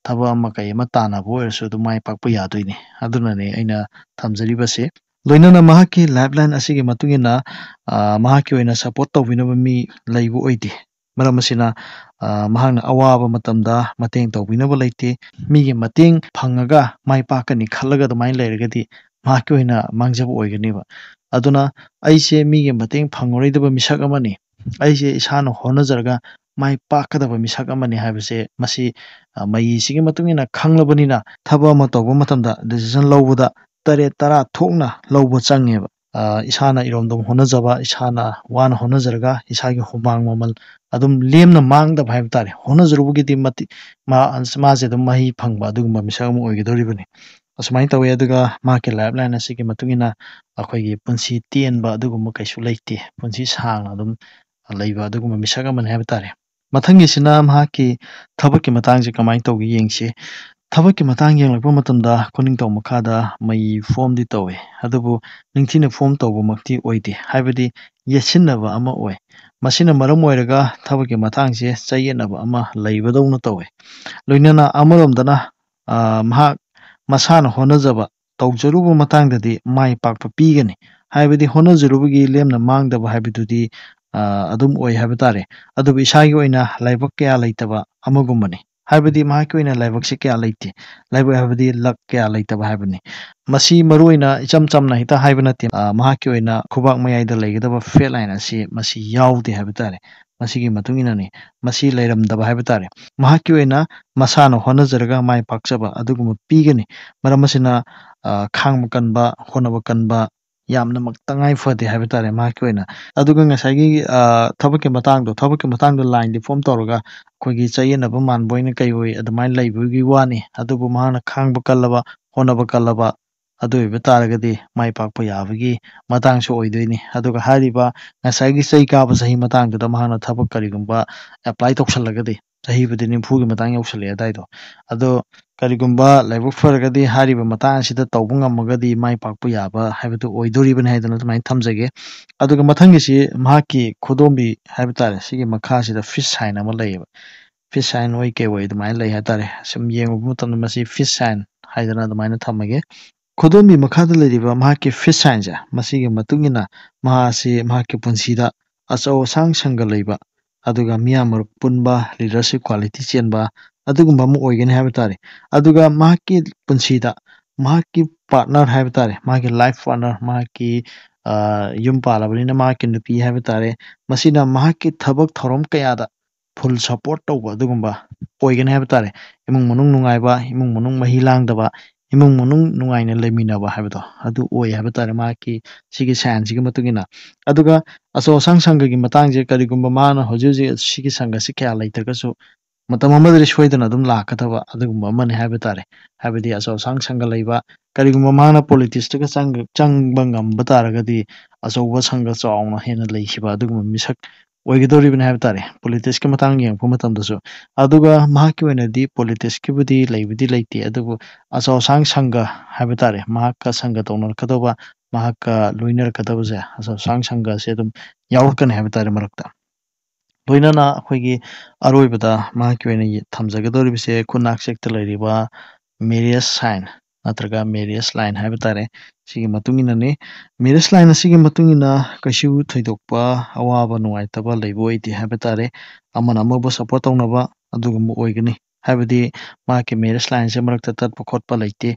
ꯊꯕꯛ ꯑꯃ ꯀꯩ ꯑꯃ ꯇꯥꯟꯅꯕ ꯑꯣꯏꯔꯁꯨ ꯑꯗꯨꯝ ꯃꯥꯏ ꯄꯥꯛꯄ ꯌꯥꯗꯣꯏꯅꯤ꯫ ꯑꯗꯨꯅꯅꯦ ꯑꯩꯅ ꯊꯝꯖꯔꯤꯕꯁꯦ꯫ ꯂꯣꯏꯅꯅ ꯃꯍꯥꯛꯀꯤ ꯂꯥꯏꯐ ꯂꯥꯏꯟ ꯑꯁꯤꯒꯤ ꯃꯇꯨꯡ ꯏꯟꯅ ꯃꯍꯥꯛꯀꯤ ꯑꯣꯏꯅ ꯁꯄꯣꯔꯠ ꯇꯧꯕꯤꯅꯕ ꯃꯤ ꯂꯩꯕ ꯑꯣꯏꯗꯦ꯫ ꯃꯔꯝ ꯑꯁꯤꯅ ꯃꯍꯥꯛꯅ ꯑꯋꯥꯕ ꯃꯇꯝꯗ ꯃꯇꯦꯡ ꯇꯧꯕꯤꯅꯕ ꯂꯩꯇꯦ꯫ ꯃꯤꯒꯤ ꯃꯇꯦꯡ ꯐꯪꯉꯒ ꯃꯥꯏ ꯄꯥꯛꯀꯅꯤ ꯈꯜꯂꯒ ꯑꯗꯨꯃꯥꯏꯅ ꯂꯩꯔꯒꯗꯤ ꯃꯍꯥꯛꯀꯤ ꯑꯣꯏꯅ ꯃꯥꯡꯖꯕ ꯑꯣꯏꯒꯅꯦꯕ꯫ ꯑꯗꯨꯅ ꯑꯩꯁꯦ ꯃꯤꯒꯤ ꯃꯇꯦꯡ ꯐꯪꯉꯔꯣꯏꯗꯕ ꯃꯤꯁꯛ ꯑꯃꯅꯤ, ꯑꯩꯁꯦ ꯏꯁꯥꯅ ꯍꯣꯠꯅꯖꯔꯒ ꯃꯥꯏ ꯄꯥꯛꯀꯗꯕ ꯃꯤꯁꯛ ꯑꯃꯅꯤ ꯍꯥꯏꯕꯁꯦ ꯃꯁꯤ ꯃꯌꯤꯁꯤꯒꯤ ꯃꯇꯨꯡ ꯏꯟꯅ ꯈꯪꯂꯕꯅꯤꯅ ꯊꯕꯛ ꯑꯃ ꯇꯧꯕ ꯃꯇꯝꯗ ꯗꯤꯁꯤꯖꯟ ꯂꯧꯕꯗ ꯇꯔꯦꯠ ꯇꯔꯥ ꯊꯣꯛꯅ ꯂꯧꯕ ꯆꯪꯉꯦꯕ꯫ ꯑ, ꯏꯁꯥꯅ ꯏꯔꯣꯝꯗꯣꯝ ꯍꯣꯠꯅꯖꯕ, ꯏꯁꯥꯅ ꯋꯥꯅ ꯍꯣꯠꯅꯖꯔꯒ ꯏꯁꯥꯒꯤ ꯍꯨꯃꯥꯡ ꯃꯃꯜ ꯑꯗꯨꯝ ꯂꯦꯝꯅ ꯃꯥꯡꯗꯕ ꯍꯥꯏꯕ ꯇꯥꯔꯦ꯫ ꯍꯣꯠꯅꯖꯔꯨꯕꯒꯤꯗꯤ ꯃꯇꯤꯛ ꯃꯥ-, ꯃꯥꯁꯦ ꯑꯗꯨꯝ ꯃꯍꯩ ꯐꯪꯕ ꯑꯗꯨꯒꯨꯝꯕ ꯃꯤꯁꯛ ꯑꯃ ꯑꯣꯏꯒꯗꯧꯔꯤꯕꯅꯤ꯫ ꯑꯁꯨꯃꯥꯏꯅ ꯇꯧꯋꯤ꯫ ꯑꯗꯨꯒ ꯃꯍꯥꯛꯀꯤ lifeline ꯑꯁꯤꯒꯤ ꯃꯇꯨꯡ ꯏꯟꯅ ꯑꯩꯈꯣꯏꯒꯤ ꯄꯨꯟꯁꯤ ꯇꯦꯟꯕ ꯑꯗꯨꯒꯨꯝꯕ ꯀꯩꯁꯨ ꯂꯩꯇꯦ꯫ ꯄꯨꯟꯁꯤ ꯁꯥꯡꯅ ꯑꯗꯨꯝ ꯂꯩꯕ ꯑꯗꯨꯒꯨꯝꯕ ꯃꯤꯁꯛ ꯑꯃꯅꯤ ꯍꯥꯏꯕ ꯇꯥꯔꯦ꯫ ꯃꯊꯪꯒꯤꯁꯤꯅ ꯃꯍꯥꯛꯀꯤ ꯊꯕꯛꯀꯤ ꯃꯇꯥꯡꯁꯦ ꯀꯃꯥꯏꯅ ꯇꯧꯒꯦ ꯌꯦꯡꯁꯤ꯫ ꯊꯕꯛꯀꯤ ꯃꯇꯥꯡ ꯌꯦꯡꯂꯛꯄ ꯃꯇꯝꯗ ꯈꯨꯅꯤꯡꯊꯧ ꯃꯈꯥꯗ ꯃꯩ form ꯗꯤ ꯇꯧꯋꯦ, ꯑꯗꯨꯕꯨ ꯅꯤꯡꯊꯤꯅ form ꯇꯧꯕꯃꯛꯇꯤ ꯑꯣꯏꯗꯦ, ꯍꯥꯏꯕꯗꯤ ꯌꯦꯠꯁꯤꯟꯅꯕ ꯑꯃ ꯑꯣꯏ꯫ ꯃꯁꯤꯅ ꯃꯔꯝ ꯑꯣꯏꯔꯒ ꯊꯕꯛꯀꯤ ꯃꯇꯥꯡꯁꯦ ꯆꯌꯦꯠꯅꯕ ꯑꯃ ꯂꯩꯕꯗꯧꯅ ꯇꯧꯋꯦ꯫ ꯂꯣꯏꯅꯅ ꯑꯃꯔꯣꯝꯗꯅ, ꯑ, ꯃꯍꯥꯛ ꯃꯁꯥꯅ ꯍꯣꯠꯅꯖꯕ ꯇꯧꯖꯔꯨꯕ ꯃꯇꯥꯡꯗꯗꯤ ꯃꯥꯏ ꯄꯥꯛꯄ ꯄꯤꯒꯅꯤ꯫ ꯍꯥꯏꯕꯗꯤ ꯍꯣꯠꯅꯖꯔꯨꯕꯒꯤ ꯂꯦꯝꯅ ꯃꯥꯡꯗꯕ ꯍꯥꯏꯕꯗꯨꯗꯤ, ꯑ, ꯑꯗꯨꯝ ꯑꯣꯏ ꯍꯥꯏꯕ ꯇꯥꯔꯦ꯫ ꯑꯗꯨꯕꯨ ꯏꯁꯥꯒꯤ ꯑꯣꯏꯅ ꯂꯥꯏꯕꯛ ꯀꯌꯥ ꯂꯩꯇꯕ ꯑꯃꯒꯨꯝꯕꯅꯤ꯫ ꯍꯥꯏꯕꯗꯤ ꯃꯍꯥꯛꯀꯤ ꯑꯣꯏꯅ ꯂꯥꯏꯕꯛꯁꯦ ꯀꯌꯥ ꯂꯩꯇꯦ꯫ ꯂꯥꯏꯕꯛ ꯍꯥꯏꯕꯗꯤ luck ꯀꯌꯥ ꯂꯩꯇꯕ ꯍꯥꯏꯕꯅꯤ꯫ ꯃꯁꯤ ꯃꯔꯨꯑꯣꯏꯅ ꯏꯆꯝ ꯆꯝꯅ ꯍꯦꯛꯇ ꯍꯥꯏꯕ ꯅꯠꯇꯦ꯫ ꯑ, ꯃꯍꯥꯛꯀꯤ ꯑꯣꯏꯅ ꯈꯨꯕꯥꯛ ꯃꯌꯥꯏꯗ ꯂꯩꯒꯗꯕ fat line ꯑꯁꯤ ꯃꯁꯤ ꯌꯥꯎꯗꯦ ꯍꯥꯏꯕ ꯇꯥꯔꯦ꯫ ꯃꯁꯤꯒꯤ ꯃꯇꯨꯡ ꯏꯟꯅꯅꯤ꯫ ꯃꯁꯤ ꯂꯩꯔꯝꯗꯕ ꯍꯥꯏꯕ ꯇꯥꯔꯦ꯫ ꯃꯍꯥꯛꯀꯤ ꯑꯣꯏꯅ ꯃꯁꯥꯅ ꯍꯣꯠꯅꯖꯔꯒ ꯃꯥꯏ ꯄꯥꯛꯆꯕ ꯑꯗꯨꯒꯨꯝꯕ ꯄꯤꯒꯅꯤ꯫ ꯃꯔꯝ ꯑꯁꯤꯅ, ꯑ, ꯈꯥꯡꯕ ꯀꯟꯕ, ꯍꯣꯠꯅꯕ ꯀꯟꯕ ꯌꯥꯝꯅꯃꯛ ꯇꯉꯥꯏ ꯐꯗꯦ ꯍꯥꯏꯕ ꯇꯥꯔꯦ ꯃꯍꯥꯛꯀꯤ ꯑꯣꯏꯅ꯫ ꯑꯗꯨꯒ ꯉꯁꯥꯏꯒꯤ, ꯑ, ꯊꯕꯛꯀꯤ ꯃꯇꯥꯡꯗꯣ, ꯊꯕꯛꯀꯤ ꯃꯇꯥꯡꯗꯣ line ꯗꯤ form ꯇꯧꯔꯒ ꯑꯩꯈꯣꯏꯒꯤ ꯆꯌꯦꯠꯅꯕ ꯃꯥꯟꯕ ꯑꯣꯏꯅ ꯀꯩ ꯑꯣꯏ ꯑꯗꯨꯃꯥꯏꯅ ꯂꯩꯕꯒꯤ ꯋꯥꯅꯤ꯫ ꯑꯗꯨꯕꯨ ꯃꯍꯥꯛꯅ ꯈꯥꯡꯕ ꯀꯜꯂꯕ, ꯍꯣꯠꯅꯕ ꯀꯜꯂꯕ, ꯑꯗꯨ ꯑꯣꯏꯕ ꯇꯥꯔꯒꯗꯤ ꯃꯥꯏ ꯄꯥꯛꯄ ꯌꯥꯕꯒꯤ ꯃꯇꯥꯡꯁꯨ ꯑꯣꯏꯗꯣꯏꯅꯤ꯫ ꯑꯗꯨꯒ ꯍꯥꯏꯔꯤꯕ ꯉꯁꯥꯏꯒꯤ ꯆꯩ ꯀꯥꯕ ꯆꯍꯤ ꯃꯇꯥꯡꯗꯨꯗ ꯃꯍꯥꯛꯅ ꯊꯕꯛ ꯀꯔꯤꯒꯨꯝꯕ apply ꯇꯧꯁꯜꯂꯒꯗꯤ, ꯆꯍꯤꯕꯨꯗꯤ ꯅꯤꯐꯨꯒꯤ ꯃꯇꯥꯡ ꯌꯧꯁꯜꯂꯛꯑꯦ ꯑꯗꯥꯏꯗꯣ꯫ ꯑꯗꯣ ꯀꯔꯤꯒꯨꯝꯕ ꯂꯥꯏꯕꯛ ꯐꯔꯒꯗꯤ ꯍꯥꯏꯔꯤꯕ ꯃꯇꯥꯡ ꯑꯁꯤꯗ ꯇꯧꯕ ꯉꯝꯃꯒꯗꯤ ꯃꯥꯏ ꯄꯥꯛꯄ ꯌꯥꯕ ꯍꯥꯏꯕꯗꯨ ꯑꯣꯏꯗꯣꯔꯤꯕꯅꯤ ꯍꯥꯏꯗꯅ ꯑꯗꯨꯃꯥꯏꯅ ꯊꯝꯖꯒꯦ꯫ ꯑꯗꯨꯒ ꯃꯊꯪꯒꯤꯁꯤ ꯃꯍꯥꯛꯀꯤ ꯈꯨꯗꯣꯝꯕꯤ ꯍꯥꯏꯕ ꯇꯥꯔꯦ, ꯁꯤꯒꯤ ꯃꯈꯥꯁꯤꯗ fish sign ꯑꯃ ꯂꯩꯌꯦꯕ꯫ Fish sign ꯑꯣꯏ ꯀꯩ ꯑꯣꯏ ꯑꯗꯨꯃꯥꯏꯅ ꯂꯩ ꯍꯥꯏ ꯇꯥꯔꯦ꯫ ꯁꯨꯝ ꯌꯦꯡꯉꯨꯕ ꯃꯇꯝꯗ ꯃꯁꯤ fish sign ꯍꯥꯏꯗꯅ ꯑꯗꯨꯃꯥꯏꯅ ꯊꯝꯃꯒꯦ꯫ ꯈꯨꯗꯣꯝꯕꯤ ꯃꯈꯥꯗ ꯂꯩꯔꯤꯕ ꯃꯍꯥꯛꯀꯤ fish sign ꯁꯦ, ꯃꯁꯤꯒꯤ ꯃꯇꯨꯡ ꯏꯟꯅ ꯃꯍꯥꯛ ꯑꯁꯤ ꯃꯍꯥꯛꯀꯤ ꯄꯨꯟꯁꯤꯗ ꯑꯆꯧ ꯑꯁꯥꯡ ꯁꯪꯒ ꯂꯩꯕ, ꯑꯗꯨꯒ ꯃꯤꯌꯥꯝ ꯃꯔꯛ ꯄꯨꯟꯕ, leadership quality ꯆꯦꯟꯕ, ꯑꯗꯨꯒꯨꯝꯕ ꯑꯃ ꯑꯣꯏꯒꯅꯤ ꯍꯥꯏꯕ ꯇꯥꯔꯦ꯫ ꯑꯗꯨꯒ ꯃꯍꯥꯛꯀꯤ ꯄꯨꯟꯁꯤꯗ ꯃꯍꯥꯛꯀꯤ partner ꯍꯥꯏꯕ ꯇꯥꯔꯦ, ꯃꯍꯥꯛꯀꯤ life partner, ꯃꯍꯥꯛꯀꯤ, ꯑ, ꯌꯨꯝ ꯄꯥꯜꯂꯕꯅꯤꯅ ꯃꯍꯥꯛꯀꯤ ꯅꯨꯄꯤ ꯍꯥꯏꯕ ꯇꯥꯔꯦ, ꯃꯁꯤꯅ ꯃꯍꯥꯛꯀꯤ ꯊꯕꯛ ꯊꯧꯔꯝ ꯀꯌꯥꯗ full support ꯇꯧꯕ ꯑꯗꯨꯒꯨꯝꯕ ꯑꯣꯏꯒꯅꯤ ꯍꯥꯏꯕ ꯇꯥꯔꯦ꯫ ꯏꯃꯨꯡ ꯃꯅꯨꯡ ꯅꯨꯡꯉꯥꯏꯕ, ꯏꯃꯨꯡ ꯃꯅꯨꯡ ꯃꯍꯤ ꯂꯥꯡꯗꯕ, ꯏꯃꯨꯡ ꯃꯅꯨꯡ ꯅꯨꯡꯉꯥꯏꯅ ꯂꯩꯃꯤꯟꯅꯕ ꯍꯥꯏꯕꯗꯣ ꯑꯗꯨ ꯑꯣꯏ ꯍꯥꯏꯕ ꯇꯥꯔꯦ, ꯃꯍꯥꯛꯀꯤ ꯁꯤꯒꯤ ꯁꯥꯏꯟꯁꯤꯒꯤ ꯃꯇꯨꯡ ꯏꯟꯅ꯫ ꯑꯗꯨꯒ ꯑꯆꯧ ꯑꯁꯥꯡ ꯁꯪꯒꯒꯤ ꯃꯇꯥꯡꯁꯦ, ꯀꯔꯤꯒꯨꯝꯕ ꯃꯥꯅ ꯍꯧꯖꯤꯛ ꯍꯧꯖꯤꯛ ꯁꯤꯒꯤ ꯁꯪꯒꯁꯤ ꯀꯌꯥ ꯂꯩꯇ꯭ꯔꯒꯁꯨ ꯃꯇꯝ ꯑꯃꯗꯗꯤ ꯁꯣꯏꯗꯅ ꯑꯗꯨꯝ ꯂꯥꯛꯀꯗꯕ ꯑꯗꯨꯒꯨꯝꯕ ꯑꯃꯅꯤ ꯍꯥꯏꯕ ꯇꯥꯔꯦ꯫ ꯍꯥꯏꯕꯗꯤ ꯑꯆꯧ ꯑꯁꯥꯡ ꯁꯪꯒ ꯂꯩꯕ, ꯀꯔꯤꯒꯨꯝꯕ ꯃꯥꯅ ꯄꯣꯂꯤꯇꯤꯛꯁꯇꯒ ꯆꯪ-, ꯆꯪꯕ ꯉꯝꯕ ꯇꯥꯔꯒꯗꯤ ꯑꯆꯧꯕ ꯁꯪꯒ ꯆꯥꯎꯅ ꯍꯦꯟꯅ ꯂꯩꯈꯤꯕ ꯑꯗꯨꯒꯨꯝꯕ ꯃꯤꯁꯛ ꯑꯣꯏꯒꯗꯧꯔꯤꯕꯅꯤ ꯍꯥꯏꯕ ꯇꯥꯔꯦ, ꯄꯣꯂꯤꯇꯤꯛꯁꯀꯤ ꯃꯇꯥꯡ ꯌꯦꯡꯉꯛꯄ ꯃꯇꯝꯗꯁꯨ꯫ ꯑꯗꯨꯒ ꯃꯍꯥꯛꯀꯤ ꯑꯣꯏꯅꯗꯤ ꯄꯣꯂꯤꯇꯤꯛꯁꯀꯤꯕꯨꯗꯤ ꯂꯩꯕꯨꯗꯤ ꯂꯩꯇꯦ, ꯑꯗꯨꯕꯨ ꯑꯆꯧ ꯑꯁꯥꯡ ꯁꯪꯒ ꯍꯥꯏꯕ ꯇꯥꯔꯦ, ꯃꯍꯥꯛꯀ ꯁꯪꯒ ꯇꯧꯅꯔꯛꯀꯗꯧꯕ, ꯃꯍꯥꯛꯀ ꯂꯣꯏꯅꯔꯛꯀꯗꯕꯁꯦ ꯑꯆꯧ ꯑꯁꯥꯡ ꯁꯪꯒꯁꯦ ꯑꯗꯨꯝ ꯌꯥꯎꯔꯛꯀꯅꯤ ꯍꯥꯏꯕ ꯇꯥꯔꯦ ꯃꯔꯛꯇ꯫ ꯂꯣꯏꯅꯅ ꯑꯩꯈꯣꯏꯒꯤ ꯑꯔꯣꯏꯕꯗ ꯃꯍꯥꯛꯀꯤ ꯑꯣꯏꯅ ꯌꯦ-, ꯊꯝꯖꯒꯗꯧꯔꯤꯕꯁꯦ ꯈꯨꯟꯅꯥꯛꯁꯦꯛꯇ ꯂꯩꯔꯤꯕ ꯃꯦꯔꯤꯌꯁ ꯁꯥꯏꯟ ꯅꯠꯇ꯭ꯔꯒ ꯃꯦꯔꯤꯌꯁ ꯂꯥꯏꯟ ꯍꯥꯏꯕ ꯇꯥꯔꯦ꯫ ꯁꯤꯒꯤ ꯃꯇꯨꯡ ꯏꯟꯅꯅꯤ꯫ ꯃꯦꯔꯤꯌꯁ ꯂꯥꯏꯟ ꯑꯁꯤꯒꯤ ꯃꯇꯨꯡ ꯏꯟꯅ ꯀꯩꯁꯨ ꯊꯣꯏꯗꯣꯛꯄ ꯑꯋꯥꯕ ꯅꯨꯡꯉꯥꯏꯇꯕ ꯂꯩꯕ ꯑꯣꯏꯗꯦ ꯍꯥꯏꯕ ꯇꯥꯔꯦ꯫ ꯑꯃꯅ ꯑꯃꯕꯨ ꯁꯞꯄꯣꯔꯠ ꯇꯧꯅꯕ ꯑꯗꯨꯒꯨꯝꯕ ꯑꯣꯏꯒꯅꯤ꯫ ꯍꯥꯏꯕꯗꯤ ꯃꯍꯥꯛꯀꯤ ꯃꯦꯔꯤꯌꯁ ꯂꯥꯏꯟꯁꯦ ꯃꯔꯛꯇ ꯇꯠꯄ ꯈꯣꯠꯄ ꯂꯩꯇꯦ꯫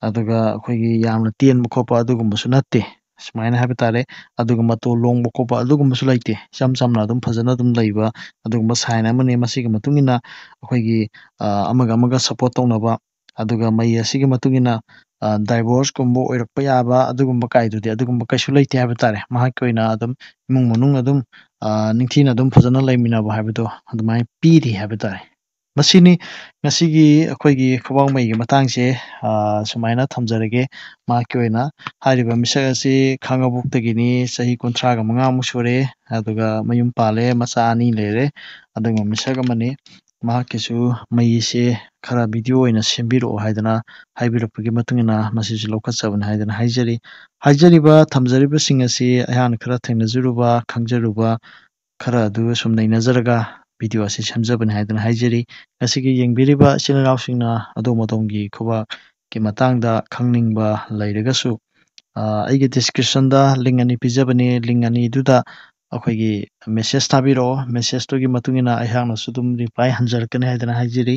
ꯑꯗꯨꯒ ꯑꯩꯈꯣꯏꯒꯤ ꯌꯥꯝꯅ ꯇꯦꯟꯕ ꯈꯣꯠꯄ ꯑꯗꯨꯒꯨꯝꯕꯁꯨ ꯅꯠꯇꯦ꯫ ꯁꯨꯃꯥꯏꯅ ꯍꯥꯏꯕ ꯇꯥꯔꯦ꯫ ꯑꯗꯨꯒ ꯃꯇꯣꯜ ꯂꯣꯡꯕ ꯈꯣꯠꯄ ꯑꯗꯨꯒꯨꯝꯕꯁꯨ ꯂꯩꯇꯦ꯫ ꯏꯆꯝ ꯆꯝꯅ ꯑꯗꯨꯝ ꯐꯖꯅ ꯑꯗꯨꯝ ꯂꯩꯕ ꯑꯗꯨꯒꯨꯝꯕ ꯁꯥꯏꯟ ꯑꯃꯅꯤ꯫ ꯃꯁꯤꯒꯤ ꯃꯇꯨꯡ ꯏꯟꯅ ꯑꯩꯈꯣꯏꯒꯤ, ꯑ, ꯑꯃꯒ ꯑꯃꯒ ꯁꯞꯄꯣꯔꯠ ꯇꯧꯅꯕ, ꯑꯗꯨꯒ ꯃꯩ ꯑꯁꯤꯒꯤ ꯃꯇꯨꯡ ꯏꯟꯅ, ꯑ, ꯗꯥꯏꯚꯣꯔꯁꯀꯨꯝꯕ ꯑꯣꯏꯔꯛꯄ ꯌꯥꯕ ꯑꯗꯨꯒꯨꯝꯕ ꯀꯥꯏꯗꯨꯗꯤ ꯑꯗꯨꯒꯨꯝꯕ ꯀꯩꯁꯨ ꯂꯩꯇꯦ ꯍꯥꯏꯕ ꯇꯥꯔꯦ꯫ ꯃꯍꯥꯛꯀꯤ ꯑꯣꯏꯅ ꯑꯗꯨꯝ ꯏꯃꯨꯡ ꯃꯅꯨꯡ ꯑꯗꯨꯝ, ꯑ, ꯅꯤꯡꯊꯤꯅ ꯑꯗꯨꯝ ꯐꯖꯅ ꯂꯩꯃꯤꯟꯅꯕ ꯍꯥꯏꯕꯗꯣ ꯑꯗꯨꯃꯥꯏꯅ ꯄꯤꯔꯤ ꯍꯥꯏꯕ ꯇꯥꯔꯦ꯫ ꯃꯁꯤꯅꯤ ꯉꯁꯤꯒꯤ ꯑꯩꯈꯣꯏꯒꯤ ꯈꯨꯕꯥꯛ ꯃꯩꯒꯤ ꯃꯇꯥꯡꯁꯦ, ꯑ, ꯁꯨꯃꯥꯏꯅ ꯊꯝꯖꯔꯒꯦ꯫ ꯃꯍꯥꯛꯀꯤ ꯑꯣꯏꯅ ꯍꯥꯏꯔꯤꯕ ꯃꯤꯁꯛ ꯑꯁꯤ ꯈꯥꯡꯉꯕꯣꯛꯇꯒꯤꯅꯤ, ꯆꯍꯤ ꯀꯨꯟꯊ꯭ꯔꯥꯒ ꯃꯉꯥꯃꯨꯛ ꯁꯨꯔꯦ, ꯑꯗꯨꯒ ꯃꯌꯨꯝ ꯄꯥꯜꯂꯦ, ꯃꯆꯥ ꯑꯅꯤ ꯂꯩꯔꯦ꯫ ꯑꯗꯨꯒꯨꯝꯕ ꯃꯤꯁꯛ ꯑꯃꯅꯤ꯫ ꯃꯍꯥꯛꯀꯤꯁꯨ ꯃꯩꯁꯦ ꯈꯔ ꯚꯤꯗꯤꯑꯣ ꯑꯣꯏꯅ ꯁꯦꯝꯕꯤꯔꯛꯑꯣ ꯍꯥꯏꯗꯅ ꯍꯥꯏꯕꯤꯔꯛꯄꯒꯤ ꯃꯇꯨꯡ ꯏꯟꯅ ꯃꯁꯤꯁꯨ ꯂꯧꯈꯠꯆꯕꯅꯤ ꯍꯥꯏꯗꯅ ꯍꯥꯏꯖꯔꯤ꯫ ꯍꯥꯏꯖꯔꯤꯕ ꯊꯝꯖꯔꯤꯕꯁꯤꯡ ꯑꯁꯤ ꯑꯩꯍꯥꯛꯅ ꯈꯔ ꯊꯦꯡꯅꯖꯔꯨꯕ, ꯈꯪꯖꯔꯨꯕ ꯈꯔ ꯑꯗꯨ ꯁꯨꯝ ꯅꯩꯅꯖꯔꯒ ꯚꯤꯗꯤꯑꯣ ꯑꯁꯤ ꯁꯦꯝꯖꯕꯅꯤ ꯍꯥꯏꯗꯅ ꯍꯥꯏꯖꯔꯤ꯫ ꯉꯁꯤꯒꯤ ꯌꯦꯡꯕꯤꯔꯤꯕ ꯏꯆꯤꯜ ꯏꯅꯥꯎꯁꯤꯡꯅ ꯑꯗꯣꯝ ꯑꯗꯣꯝꯒꯤ ꯈꯨꯕꯥꯛꯀꯤ ꯃꯇꯥꯡꯗ ꯈꯪꯅꯤꯡꯕ ꯂꯩꯔꯒꯁꯨ, ꯑ, ꯑꯩꯒꯤ ꯗꯤꯁꯀ꯭ꯔꯤꯞꯁꯟꯗ ꯂꯤꯡ ꯑꯅꯤ ꯄꯤꯖꯕꯅꯤ꯫ ꯂꯤꯡ ꯑꯅꯤꯗꯨꯗ ꯑꯩꯈꯣꯏꯒꯤ ꯃꯦꯁꯦꯖ ꯊꯥꯕꯤꯔꯛꯑꯣ꯫ ꯃꯦꯁꯦꯖꯇꯨꯒꯤ ꯃꯇꯨꯡ ꯏꯟꯅ ꯑꯩꯍꯥꯛꯅꯁꯨ ꯑꯗꯨꯝ ꯔꯤꯄ꯭ꯂꯥꯏ ꯍꯟꯖꯔꯛꯀꯅꯤ ꯍꯥꯏꯗꯅ ꯍꯥꯏꯖꯔꯤ꯫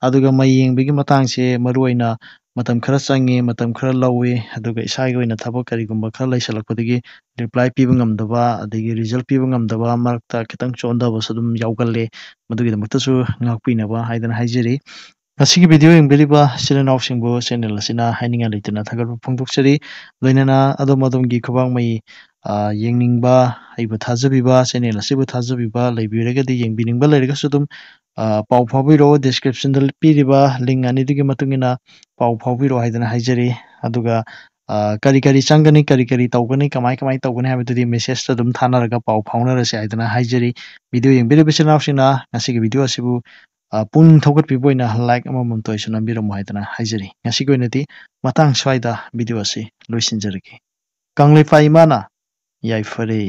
ꯑꯗꯨꯒ ꯃꯩ ꯌꯦꯡꯕꯒꯤ ꯃꯇꯥꯡꯁꯦ ꯃꯔꯨꯑꯣꯏꯅ ꯃꯇꯝ ꯈꯔ ꯆꯪꯉꯤ, ꯃꯇꯝ ꯈꯔ ꯂꯧꯏ, ꯑꯗꯨꯒ ꯏꯁꯥꯒꯤ ꯑꯣꯏꯅ ꯊꯕꯛ ꯀꯔꯤꯒꯨꯝꯕ ꯈꯔ ꯂꯩꯁꯜꯂꯛꯄꯗꯒꯤ ꯔꯤꯄ꯭ꯂꯥꯏ ꯄꯤꯕ ꯉꯝꯗꯕ, ꯑꯗꯒꯤ ꯔꯤꯖꯜ ꯄꯤꯕ ꯉꯝꯗꯕ, ꯃꯔꯛꯇ ꯈꯤꯇꯪ ꯆꯣꯟꯊꯕꯁꯨ ꯑꯗꯨꯝ ꯌꯥꯎꯒꯜꯂꯦ꯫ ꯃꯗꯨꯒꯤꯗꯃꯛꯇꯁꯨ ꯉꯥꯛꯄꯤꯅꯕ ꯍꯥꯏꯗꯅ ꯍꯥꯏꯖꯔꯤ꯫ ꯉꯁꯤꯒꯤ ꯚꯤꯗꯤꯑꯣ ꯌꯦꯡꯕꯤꯔꯤꯕ ꯏꯆꯤꯜ ꯏꯅꯥꯎꯁꯤꯡꯕꯨ ꯆꯦꯅꯦꯜ ꯑꯁꯤꯅ ꯍꯥꯏꯅꯤꯡꯉꯥꯏ ꯂꯩꯇꯅ ꯊꯥꯒꯠꯄ ꯐꯣꯡꯗꯣꯛꯆꯔꯤ꯫ ꯂꯣꯏꯅꯅ ꯑꯗꯣꯝ ꯑꯗꯣꯝꯒꯤ ꯈꯨꯕꯥꯛ ꯃꯩ, ꯑ, ꯌꯦꯡꯅꯤꯡꯕ, ꯑꯩꯕꯨ ꯊꯥꯖꯕꯤꯕ, ꯆꯦꯅꯦꯜ ꯑꯁꯤꯕꯨ ꯊꯥꯖꯕꯤꯕ ꯂꯩꯕꯤꯔꯒꯗꯤ, ꯌꯦꯡꯕꯤꯅꯤꯡꯕ ꯂꯩꯔꯒꯁꯨ ꯑꯗꯨꯝ, ꯑ, ꯄꯥꯎ ꯐꯥꯎꯕꯤꯔꯛꯑꯣ꯫ ꯗꯤꯁꯀ꯭ꯔꯤꯞꯁꯟꯗ ꯄꯤꯔꯤꯕ ꯂꯤꯡ ꯑꯅꯤꯗꯨꯒꯤ ꯃꯇꯨꯡ ꯏꯟꯅ ꯄꯥꯎ ꯐꯥꯎꯕꯤꯔꯛꯑꯣ ꯍꯥꯏꯗꯅ ꯍꯥꯏꯖꯔꯤ꯫ ꯑꯗꯨꯒ, ꯑ, ꯀꯔꯤ ꯀꯔꯤ ꯆꯪꯒꯅꯤ, ꯀꯔꯤ ꯀꯔꯤ ꯇꯧꯒꯅꯤ, ꯀꯃꯥꯏ ꯀꯃꯥꯏ ꯇꯧꯒꯅꯤ ꯍꯥꯏꯕꯗꯨꯗꯤ ꯃꯦꯁꯦꯖꯇ ꯑꯗꯨꯝ ꯊꯥꯅꯔꯒ ꯄꯥꯎ ꯐꯥꯎꯅꯔꯁꯦ ꯍꯥꯏꯗꯅ ꯍꯥꯏꯖꯔꯤ꯫ ꯚꯤꯗꯤꯑꯣ ꯌꯦꯡꯕꯤꯔꯤꯕ ꯏꯆꯤꯜ ꯏꯅꯥꯎꯁꯤꯡꯅ ꯉꯁꯤꯒꯤ ꯚꯤꯗꯤꯑꯣ ꯑꯁꯤꯕꯨ, ꯑ, ꯄꯨꯛꯅꯤꯡ ꯊꯧꯒꯠꯄꯤꯕ ꯑꯣꯏꯅ ꯂꯥꯏꯛ ꯑꯃꯃꯝꯇ ꯑꯣꯏꯁꯨ ꯅꯝꯕꯤꯔꯝꯃꯨ ꯍꯥꯏꯗꯅ ꯍꯥꯏꯖꯔꯤ꯫ ꯉꯁꯤꯒꯤ ꯑꯣꯏꯅꯗꯤ ꯃꯇꯥꯡ ꯁ꯭ꯋꯥꯏꯗ ꯚꯤꯗꯤꯑꯣ ꯑꯁꯤ ꯂꯣꯏꯁꯤꯟꯖꯔꯒꯦ꯫ ꯀꯪꯂꯩꯄꯥꯛ ꯏꯃꯥꯅ ꯌꯥꯏꯐꯔꯦ꯫